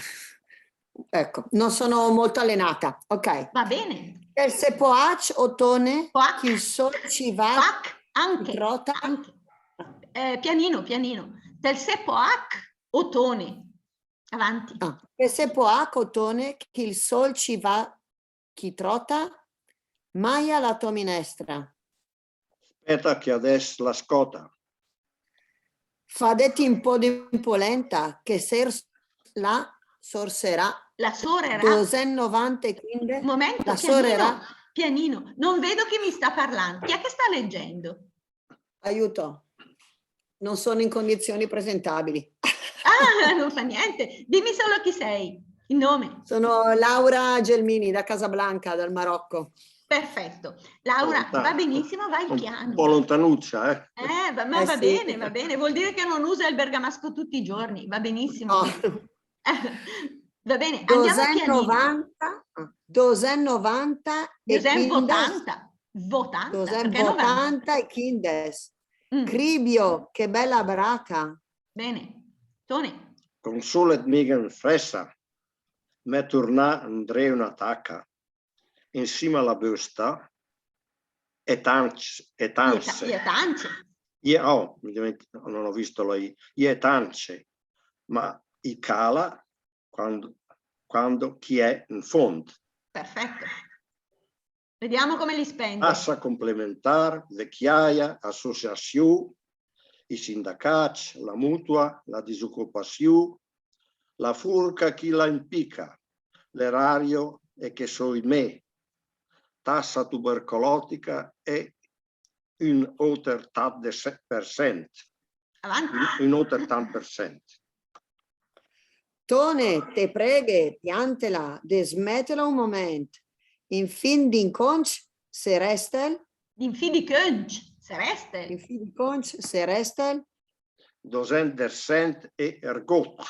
ecco, non sono molto allenata. Ok. Va bene. Tel sé poàch, o Tone, poàch, che 'l sól ci va, poàch, anche, trota. Anche. Eh, pianino, pianino. Tel sé poàch, o Tone. Avanti. Ah, tel sé poàch, o Tone, che 'l sól ci va chi trota, maia la tò minestra. Spèta che adès la scòta. Fà de ti un pó de polenta, che sèr là sorserà. La sorerà. Dosent novanta e quindes. Momento, la pianino, sorerà. Pianino. Non vedo chi mi sta parlando. Chi è che sta leggendo? Aiuto. Non sono in condizioni presentabili. Ah, non fa niente. Dimmi solo chi sei, il nome. Sono Laura Gelmini, da Casablanca, dal Marocco. Perfetto. Laura, va benissimo, vai piano. Un po' lontanuccia, eh. Eh, va, ma va bene, va bene. Vuol dire che non usa il bergamasco tutti i giorni. Va benissimo. No. Va bene, andiamo pianino. Dosent novanta, ah, dosent novanta e quindes. Dosent votanta. Votanta, perché novanta? Dosent votanta e quindes. Mm. Cribio, che bella braca. Bene. Tone. Consólet mé in frèssa, m'è turnà 'ndré öna taca. Insima a la bösta, i è tance, i è tance. I è ta-, i è tance. I è, oh, mi dimenti-, non ho visto la i. I è tance, ma i cala quando, quando chi è in fónd. Perfetto. Vediamo come li spende. Tassa complementàr, vecchiaia, associassiù, i sindacàcc, la mutua, la disocupassiù, la furca chi la impica, l'erario e che sói mé, tassa tubercolotica e ün óter tat de se-, per sènt. Avanti. Ün, ün óter tat per sènt. Tone, te prèghe, piàntela, desmètela ü momènt. In fin di cóncc, se rèstel? In fin di cóncc, se rèstel? In fin di cóncc, se rèstel? Dosent dersènt e ergót.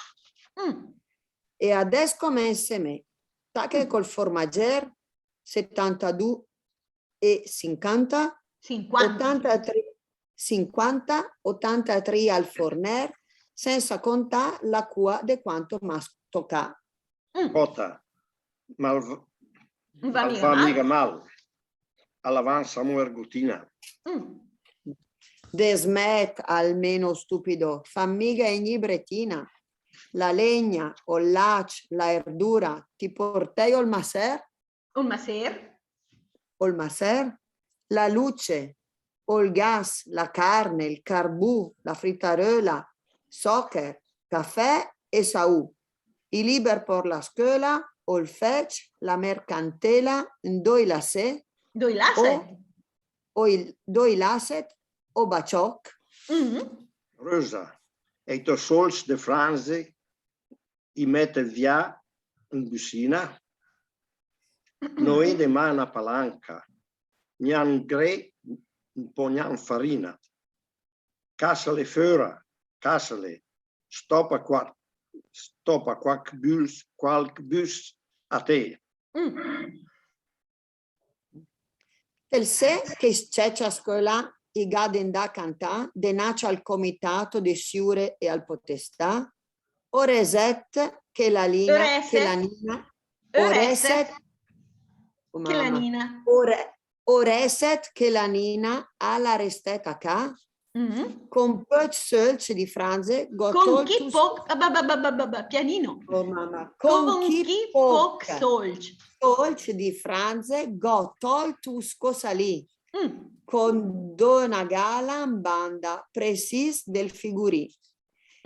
Mm. E adès comènse mé. Tache col formagér, setantadù e sincanta, sinquanta. Otantatrì, sinquanta, otantatrì al fornèr, sènsa contà la cua de quanto m'à tocà. Mm. Pòta, ma al v-, ma al va miga mal. A l'avansa amò ergotina. Mm. Desmèt, almeno stüpido, fam miga egnì bretina. La lègna, ol lacc, la erdüra, ti portèi ol masér? Ol masér. Ol masér, la luce, ol gas, la carne, il carbù, la fritaröla, sócher, cafè e saù. I liber per la scöla, ol fècc, la mercantela, 'ndó i lassét? 'Ndó i lassét? O, o i, 'ndó i lassét, o baciòch. Mhm. Rösa, e i tò sólcc de franze i mètet vià in büsina, no è de mà öna palanca, gnà 'n gré, ü pó gnà 'n farina. Càssele föra, càssele, stòpa qua, stòpa quach büs, quach büs a té. Mm. Te 'l sé che i s-cècc a scöla i gh'à de 'ndà a cantà denàcc al comitato de siure e al potestà? O rèset che la lina, che la nina, o rèset, oh, che la nina, o rè-, o rèset che la nina a l'à restàt a cà? Mhm. Con póch sólcc di franze, gh'ó tòlt... Con chi póch, ba, ba, ba, pianino. Oh, mama. Con chi póch sólcc. Sólcc di franze, gh'ó tòlt ü scossalì. Mm. Con d'öna gala 'n banda, presìs del figurì.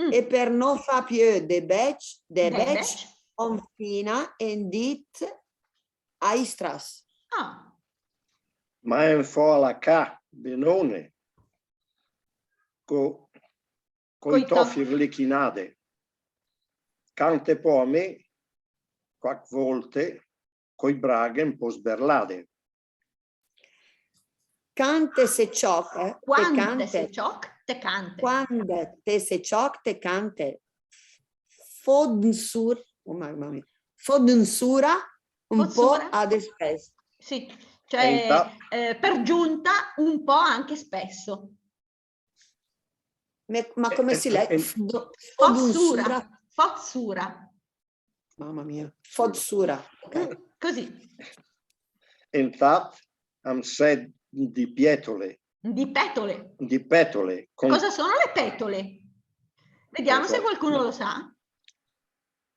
Mm. E per no fà piö de bècc, de bècc, ó 'nfina endìt ai stras. Ah. Ma èm fò a la cà, benone, co, coi tò firlichinade. Cante pò a mé, quach vólte, coi braghe ü pó sberlade. Quande se ciòch, te cante. Quande se ciòch, te cante. Quande te se ciòch, te cante. Fò d'sura, oh, mamma mia. Fò d'sura, ü pó a despèss. Sì, cioè, eh, per giunta un po' anche spesso. Me-, ma come si legge? Fò d'sura. Fò d'sura. Mamma mia. Fò d'sura. Ok. Mm, così. Infat, am sèd di pètole. Di pètole. Di pètole. Cosa sono le petole? Vediamo se qualcuno lo sa.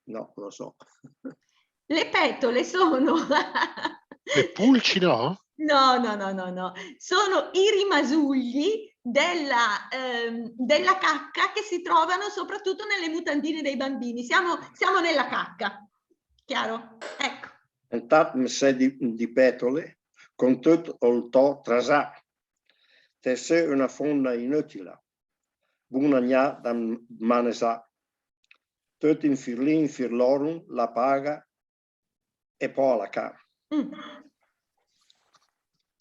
No, non lo so. Le petole sono... Le pulci, no? No, no, no, no, no. Sono i rimasugli della, ehm, della cacca che si trovano soprattutto nelle mutandine dei bambini. Siamo, siamo nella cacca. Chiaro? Ecco. Intat messé di, di pétole, con töt ol tò trasà. Te sé öna fómna inötila, buna gnà da manesà. Töt in firlin, firlorum, la paga e pò a la cà. Mm.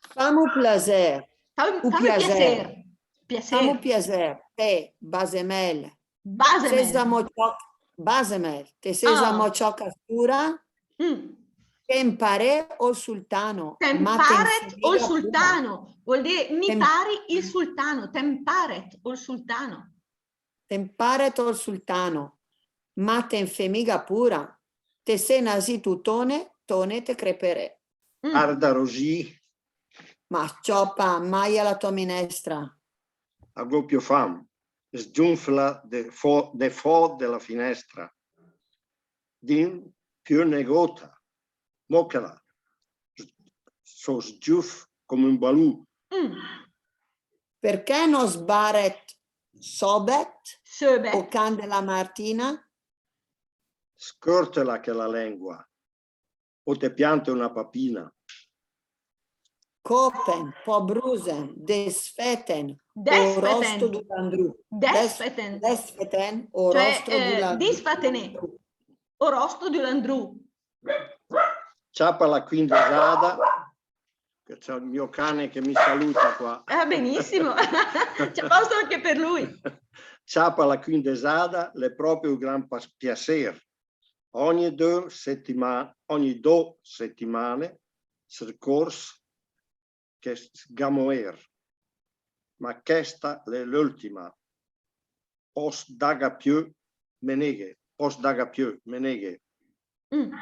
Fam u plasè. Fam, u fam u plasè. Piasér. Piasér. Fam u plasè. Te, basemèl. Basemèl. Te sét zamò ciò, basemèl. Te sét zamò ciò che a stura? Mm. Te 'mparet ol sultano. Te 'mparet ol sultano. Vuol dire mi pari il sultano. Te 'mparet ol sultano. Te 'mparet ol sultano, ma te 'n fé miga pura, te sé nasìt u Tone, Tone te creperé. Mm. Arda Rosì. Ma s-ciòpa, maia la tò minestra. A gh'ó piö fam, sgiunfla de fò, de fò de la finestra. Din piö negóta, mòchela, só sgiuf come un balù. Mm. Perché no sbaret sòbet, sòbet, o can de la matina? Scörtela chèla lèngua, o te piante öna papina. Cópen, pò brusen, desfeten, o ròsto du landrù. Desfeten. Desfeten, o ròsto du landrù. Cioè, eh, disfatené. O ròsto du landrù. Ciapa la quindesada, che c'è il mio cane che mi saluta qua. Ah, benissimo. C'è posto anche per lui. Ciapa la quindesada, l'è pròpe un gran pas-, piasér. Ògne dò setima-, ògne dò setimane, sircórs che sgamoér. Ma chèsta l'è l'öltima. Pòs daga piö, me néghe. Pòs daga piö, me néghe. Mm.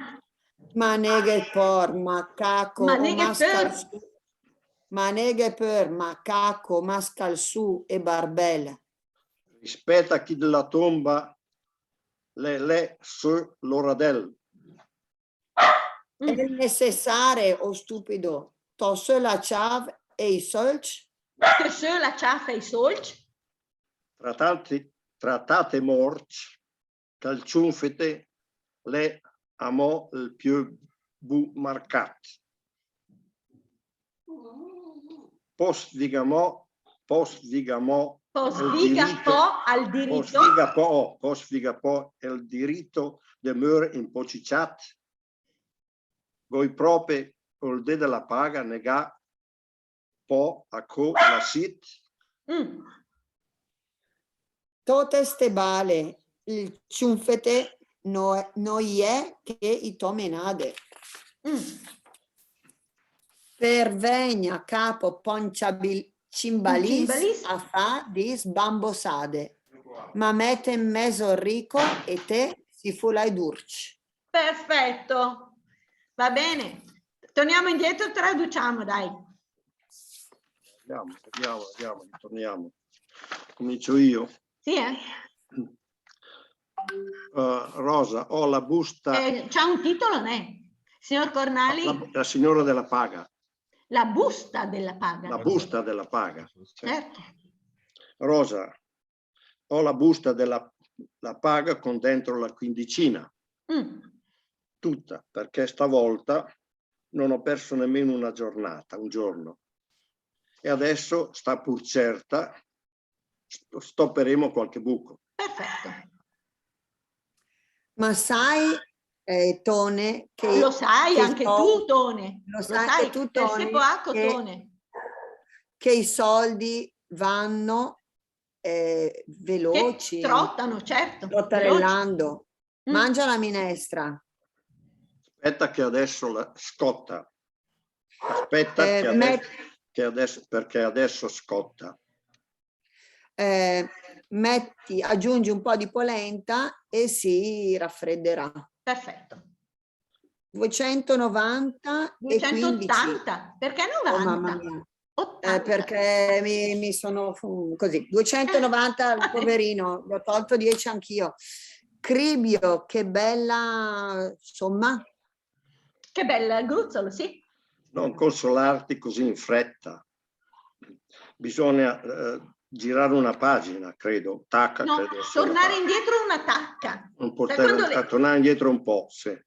Ma néghe pör, macaco, ma néghe pör. Ma néghe pör, macaco, mascalsù e barbèl. Rispèta chi de la tómba l'è, l'è sö l'oradèl. Mm. È necessare, o stupido, tö sö la ciav e i sólcc? Tö sö la ciav e i sólcc? Tratate, tratate mórcc, che 'l ciunfete l'è amò 'l piö bu marcàt. Pòs diga mò, pòs diga mò, pòs diga pò al dirito. Pòs diga pò, pòs diga pò el dirito de mör impocicciàt. Gh'ói pròpe ol dé de la paga negà pò a có la sit. Mm. Tóte ste bale, il ciunfete no, no i è che i tò menade. Mm. Per vègn a capo pò 'n ciabil-, cimbalìs a fà di sbambosade. Ma mète 'n mèz ol rico e té, si fula i durcc. Perfetto. Va bene. Torniamo indietro, traduciamo, dai. Andiamo, andiamo, andiamo, torniamo. Comincio io. Sì, eh. Eh, Rosa, ho la busta. Eh, c'ha un titolo, né? Signor Cornali? La, la signora della paga. La busta della paga. La busta della paga, sì. Certo. Rosa, ho la busta della, la paga con dentro la quindicina. Mm. Tutta, perché stavolta non ho perso nemmeno una giornata, un giorno. E adesso sta pur certa, st-, stopperemo qualche buco. Perfetto. Ma sai, eh, Tone, che, lo sai che anche tu, Tone. Lo sai anche tu, Tone, che, che i soldi vanno, eh, veloci. Che trottano, certo, trotellando. Mm. Mangia la minestra. Aspetta che adesso la scotta. Aspetta, eh, che adesso, che adesso, perché adesso scotta. Eh, metti, aggiungi un po' di polenta e si raffredderà. Perfetto. Duecentonovanta e quindici. Duecentottanta. Perché novanta? Oh, mamma mia. Ottanta. Eh, perché mi, mi sono fu-, così. Duecentonovanta, poverino, gli ho tolto dieci anch'io. Cribbio, che bella, insomma. Che bel gruzzolo, sì. Non consolarti così in fretta. Bisogna, eh, girare una pagina, credo, tacca, No, credo sia una tornare tacca. indietro una tacca. Un Sai portare, quando le- a tornare indietro un po', sì.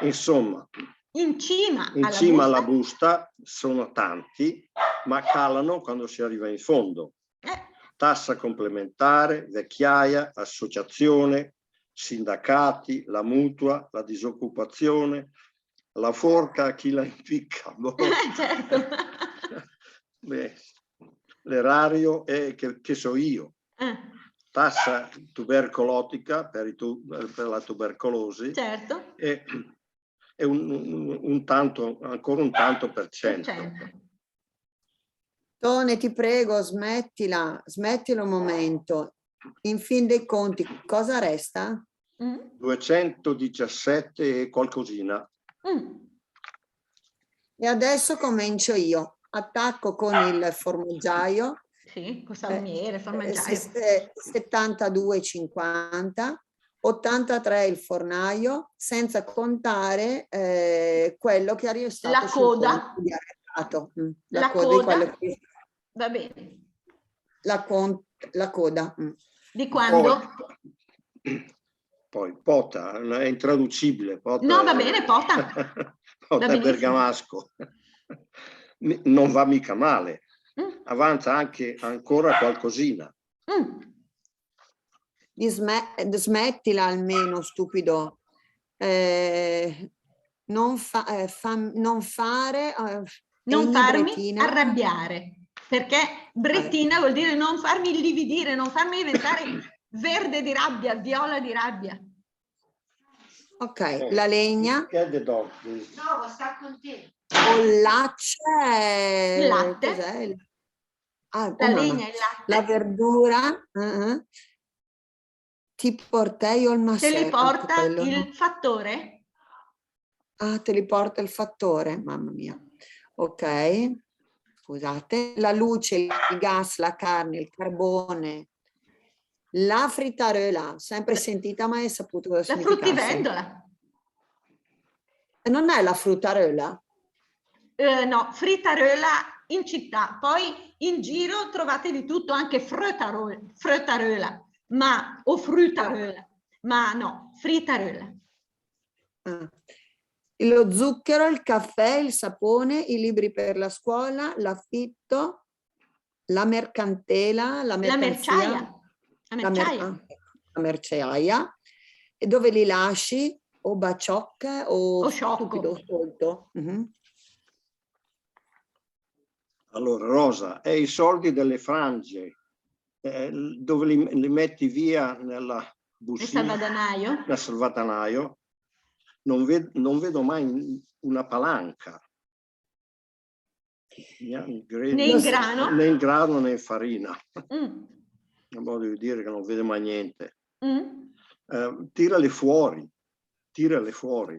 Insomma, In cima, in alla cima alla busta. Busta sono tanti, ma calano quando si arriva in fondo. Eh, Tassa complementare, vecchiaia, associazione, sindacati, la mutua, la disoccupazione, la forca a chi la impicca. Boh. Certo. Beh, l'erario è che, che so io. Eh, Tassa tubercolotica per, i tu- per la tubercolosi certo. è, è un, un- un tanto, ancora un tanto per cento. Certo. Tone, ti prego, smettila, smettila un momento. In fin dei conti, cosa resta? Mm, duecentodiciassette e qualcosina. mm. E adesso comincio io. Attacco con il formaggiaio, Sì, col salumiere, eh, formaggiaio. se- se- settantadue e cinquanta, ottantatré il fornaio, senza contare, eh, quello che è stato La sul coda. conto di arretrato. Mm, la La coda di coda. Quello che Va bene. la, con- la coda. Mm. Di quando? Poi, pota, è intraducibile. Pota No, va è- bene, pota. Pota Va è benissimo. bergamasco. Mi- Non va mica male. Mm. Avanza anche ancora qualcosina. Mm. Di sme- smettila almeno, stupido. Eh, non, fa- eh, fam- non fare... eh, Non egni farmi Bretina. Arrabbiare, perché Bretina vuol dire non farmi illividire, non farmi diventare verde di rabbia, viola di rabbia. Ok, la legna. Che è de dog? No, sta con te. O latte. Il latte. Cos'è? Ah, La come no? legna, il latte. La verdura. Eh, eh. Ti portei ol Te masser, li porta quello, il no? fattore? Ah, te li porta il fattore, mamma mia. Ok, scusate. La luce, il gas, la carne, il carbone, la fritaröla, sempre sentita, ma hai saputo cosa La significasse? Fruttivendula. E non è la frutaröla? Eh, no, fritaröla in città. Poi in giro trovate di tutto, anche frötarö- frötaröla, ma o frutaröla, ma no, fritaröla. Ah. Lo zucchero, il caffè, il sapone, i libri per la scuola, l'affitto, la mercantela, la La mercanzia, merciaia. La la mer- merciaia. Ah, la merciaia. E dove li lasci? O baciocca o O sciocco. stupido, o stolto. Mhm. Allora, Rosa, è i soldi delle frange, eh, dove li, li metti via nella Il bustina, salvadanaio. nel salvadanaio, non, ved- non vedo mai una palanca. Né in grano, Né in grano. Né in grano né in farina. Mm, Voglio dire che non vede mai niente. mm. Eh, tirale fuori, tirale fuori.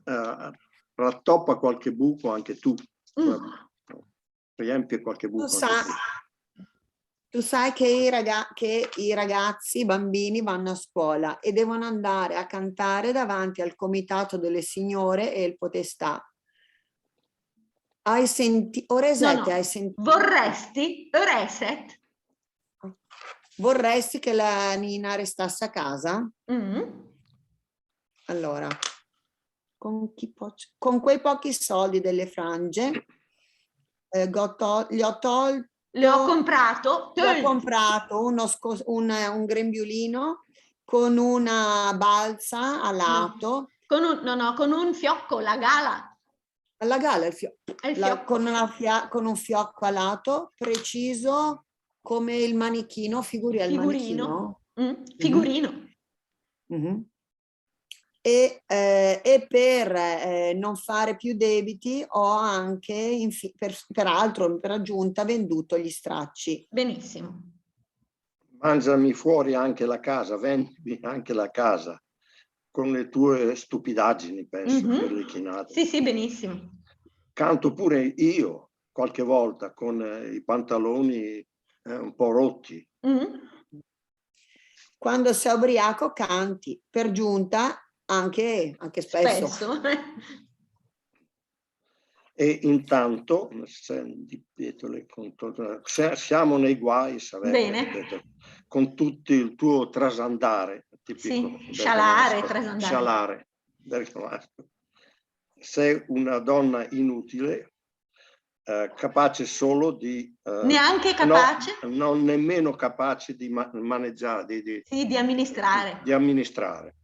Eh, rattoppa qualche buco anche tu. Mm. Riempie qualche buco Tu anche sai, tu. Tu sai che i, raga- che i ragazzi, i bambini vanno a scuola e devono andare a cantare davanti al comitato delle signore e il podestà. Hai sentito? Oreste, No, no. Hai sentito? Vorresti, öresset? Vorresti che la Nina restasse a casa? Mm. Allora, con, chi po- con quei pochi soldi delle frange, eh, go tol- gli ho tolto, Le ho comprato, gli ho tölt, comprato uno scos- un, un grembiulino con una balza a lato. Con un, no, no, con un fiocco, la gala. Alla gala il fio- È il la- fiocco. Con, una fia- con un fiocco a lato, preciso come il manichino, figuri al Figurino. manichino. Mm, figurino. Mhm. E, eh, e per eh, non fare più debiti ho anche, infi- per, peraltro, per aggiunta, venduto gli stracci. Benissimo. Mangiami fuori anche la casa, vendimi anche la casa, con le tue stupidaggini, penso, Mhm. per le chinate. Sì, sì, benissimo. Canto pure io qualche volta con eh, i pantaloni eh, un po' rotti. Mm. Quando sei ubriaco canti, per giunta anche, anche spesso. Spesso. E intanto, se, di Pietro le conto-, se-, siamo nei guai, sarebbe, bene, con tutto il tuo trasandare, tipico, sì, scialare, bergamasco, trasandare. Scialare, bergamasco. Sei una donna inutile, eh, capace solo di, eh, neanche capace? No, non nemmeno capace di ma-, maneggiare, di, di, sì, di amministrare. Di amministrare.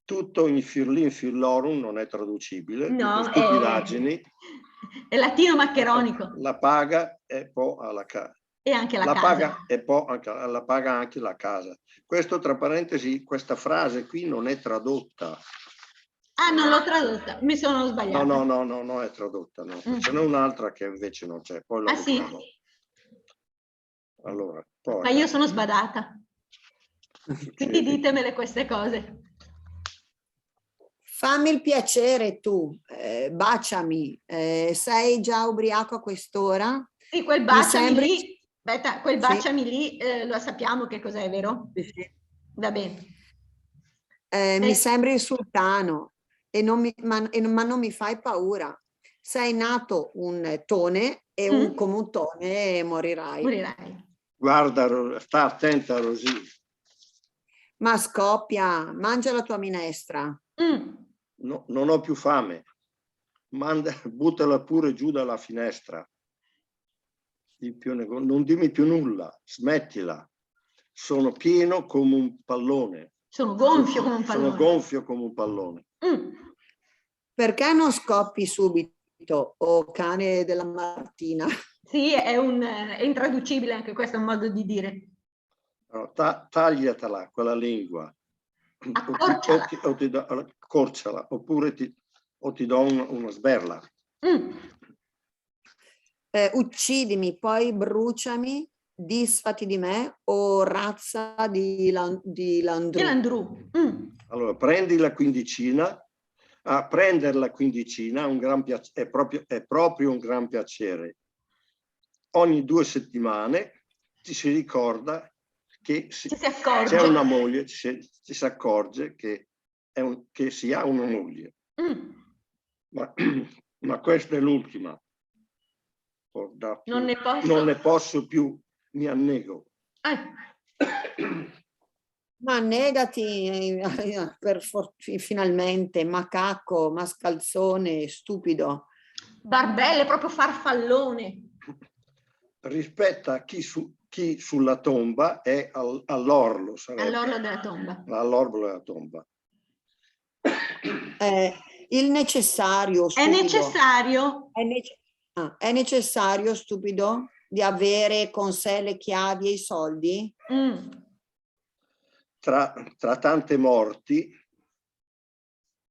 Tutto in firlin firlorum non è traducibile, no, tutte stupidaggini. È latino maccheronico. La paga e po' alla ca-, e anche la casa. La paga e po' anche, la paga anche la casa. Questo, tra parentesi, questa frase qui non è tradotta. Ah, non l'ho tradotta, mi sono sbagliata. No, no, no, no, non è tradotta, no. Mm. Ce n'è un'altra che invece non c'è, poi la... Ah, sì? Ritrovo. Allora, poi... Ma io sono sbadata. Quindi ditemele queste cose. Fammi il piacere tu, eh, baciami, eh, sei già ubriaco a quest'ora? Sì, quel baciami lì, aspetta, quel baciami lì, eh, lo sappiamo che cos'è, vero? Sì, sì. Va bene. Eh, mi sembri il sultano e non mi, ma, e non, ma non mi fai paura. Sei nato un tone e un, come un tone morirai. Morirai. Guarda, Ro-, sta attenta, Rosì. Ma scoppia, mangia la tua minestra. Mm. No, non ho più fame. Manda, buttala pure giù dalla finestra. Di più nego-, non dimmi più nulla, smettila. Sono pieno come un pallone. Sono gonfio come un pallone. Sono gonfio come un pallone. Mm. Perché non scoppi subito, o cane della Martina? Sì, è un, è intraducibile anche questo, è un modo di dire. Allora, ta-, tagliatela quella lingua. Accorciala. O ti, o ti do, accorciala, oppure ti, o ti do un, una sberla. Mm. Eh, uccidimi, poi bruciami, disfati di me, o razza di Lan-, di Landru. Di Landru. Mm. Allora, prendi la quindicina. A prender la quindicina è un gran piac-, è proprio, è proprio un gran piacere. Ogni due settimane ci si ricorda che si, ci si accorge, c'è una moglie, ci si, ci si accorge che è un, che si ha una moglie. Mm. Ma, ma questa è l'ultima. Non ne posso. Non ne posso più, mi annego. Eh. Ma annegati, eh, per for-, fi-, finalmente, macaco, mascalzone, stupido. Barbelle, proprio farfallone. Rispetta chi su-, chi sulla tomba è al-, all'orlo, sarebbe. All'orlo della tomba. All'orlo della tomba. Eh, il necessario, stupido. È necessario? È nece-, ah, è necessario, stupido, di avere con sé le chiavi e i soldi? Mm. Tra, tra tante morti,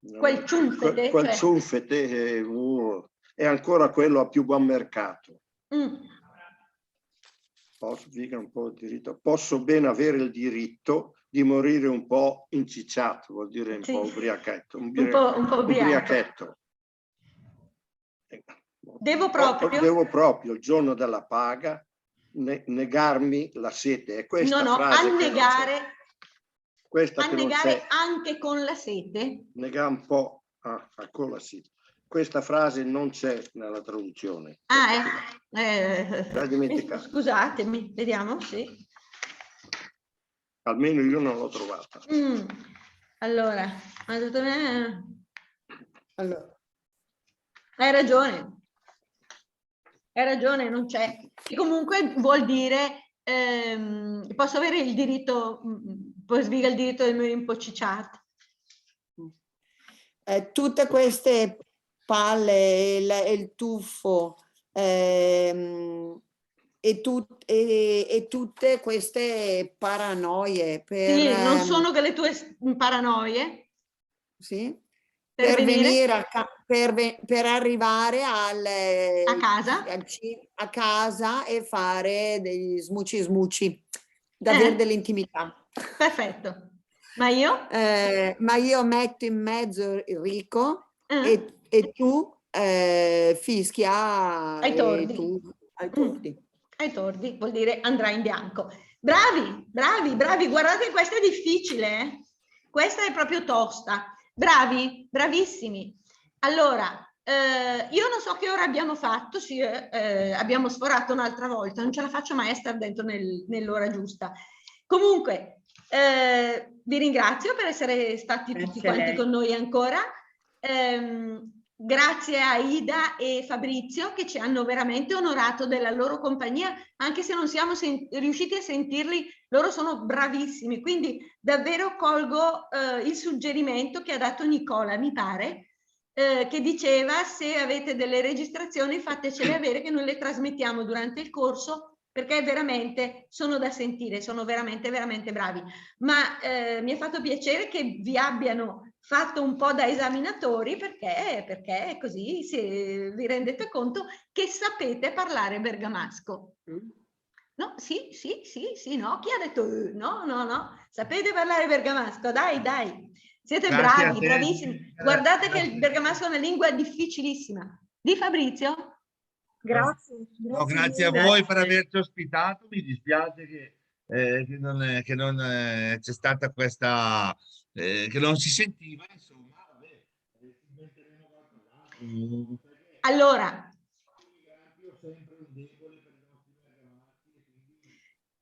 quel ciunfete, quel, quel, cioè, ciunfete, eh, uh, è ancora quello a più buon mercato. Mm. Posso, dica un po' il diritto. Posso ben avere il diritto di morire un po' incicciato, vuol dire un po' ubriachetto, un po', un po' ubriaco. Ubriachetto. Devo proprio? Devo proprio, il giorno della paga, ne-, negarmi la sete. È questa frase che non c'è. No, no, annegare, questa che non c'è. Annegare anche con la sete? Negà un po', ah, ah, con la sete. Questa frase non c'è nella traduzione. Ah, eh. Eh, l'ha dimenticata. Scusatemi, vediamo, sì. Almeno io non l'ho trovata. Mm. Allora, allora, hai ragione. Hai ragione, non c'è. E comunque vuol dire, ehm, posso avere il diritto, mm, mm, posso avere il diritto del mio impociciato. Eh, tutte queste palle, il, il tuffo, ehm, e tut-, e, e tutte queste paranoie per, sì, non, ehm, sono che le tue s-, paranoie? Sì. Per, per venire? Venire a ca-, per ve-, per arrivare al, a casa? Al ci-, a casa e fare degli smuci smuci, da, eh, avere dell'intimità. Perfetto. Ma io? Eh, ma io metto in mezzo Enrico, eh, e, e tu, eh, fischia ai tordi. Tu, ai tordi. Mm. Ai tordi vuol dire andrà in bianco. Bravi, bravi, bravi. Guardate, questa è difficile, eh? Questa è proprio tosta. Bravi, bravissimi. Allora, Eh, io non so che ora abbiamo fatto, sì, eh, eh, abbiamo sforato un'altra volta, non ce la faccio mai a star dentro nel- nell'ora giusta. Comunque, eh, vi ringrazio per essere stati tutti quanti con noi ancora. Ehm, grazie a Ida e Fabrizio che ci hanno veramente onorato della loro compagnia, anche se non siamo sen- riusciti a sentirli, loro sono bravissimi. Quindi davvero colgo, eh, il suggerimento che ha dato Nicola, mi pare, eh, che diceva: "Se avete delle registrazioni, fatecele avere che noi le trasmettiamo durante il corso, perché veramente sono da sentire, sono veramente, veramente bravi." Ma, eh, mi ha fatto piacere che vi abbiano fatto un po' da esaminatori, perché, perché così si, vi rendete conto che sapete parlare bergamasco. No? Sì, sì, sì, sì, no? Chi ha detto, eh? No, no, no. Sapete parlare bergamasco, dai, dai. Siete bravi, bravissimi. Guardate che il bergamasco è una lingua difficilissima. Di Fabrizio? Grazie. No, grazie a voi per averci ospitato. Mi dispiace che, eh, che non, è- che non, eh, c'è stata questa, eh, che non si sentiva, insomma, vabbè, eh, ci inventeremo qualcos'altro. Allora,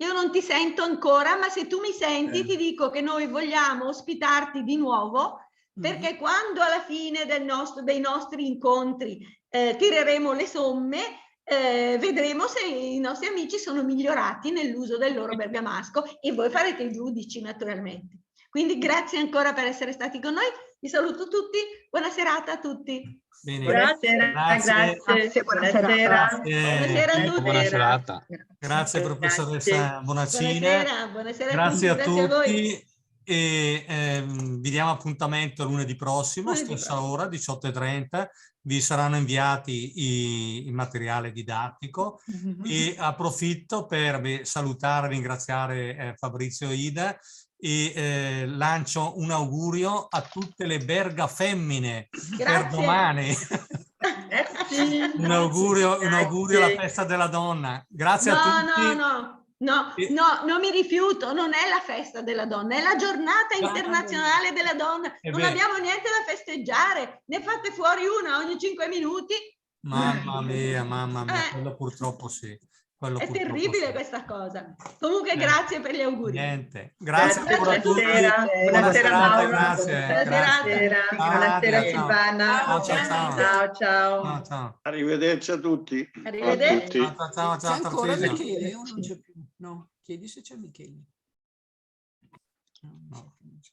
io non ti sento ancora, ma se tu mi senti, ti dico che noi vogliamo ospitarti di nuovo, perché quando alla fine del nostro- dei nostri incontri, eh, tireremo le somme, eh, vedremo se i nostri amici sono migliorati nell'uso del loro bergamasco e voi farete i giudici, naturalmente. Quindi grazie ancora per essere stati con noi. Vi saluto tutti. Buona serata a tutti. Bene. Buonasera, Grazie. Grazie, buonasera. Grazie. Buonasera a tutti. Buona serata. Grazie, professoressa Bonacina. Buonasera, buonasera Grazie a tutti. Grazie a voi. Tutti. E ehm, vi diamo appuntamento lunedì prossimo, Lunedì stessa prossimo. Ora, diciotto e trenta. Vi saranno inviati i- il materiale didattico. E approfitto per beh, salutare e ringraziare eh, Fabrizio e Ida e eh, lancio un augurio a tutte le bergafemmine per Grazie. Domani. Eh sì, Un augurio, un augurio alla grazie. Festa della Donna. Grazie a No, tutti. no, no, no, E- no, non mi rifiuto, non è la festa della donna, è la giornata No, internazionale della donna. è Non vero. Abbiamo niente da festeggiare, ne fate fuori una ogni cinque minuti. Mamma mia, mamma mia, Eh. Quello purtroppo sì. Quello È purtroppo terribile sì. Questa cosa. Comunque, Eh. Grazie per gli auguri. Niente. Grazie Grazie ancora a a tutti. tutti. Buonasera, Buona serata, Mauro. Grazie. Buona Grazie. serata. Buonasera, Ciao, buonasera ciao. Silvana. Ciao, ciao, ciao. Ciao, ciao. Ciao, ciao. Arrivederci a tutti. Arrivederci. Ciao, ciao, ciao, ciao, C'è ancora Tarcisio. Michele? Io non c'è più. No, chiedi se c'è Michele. No, non c'è.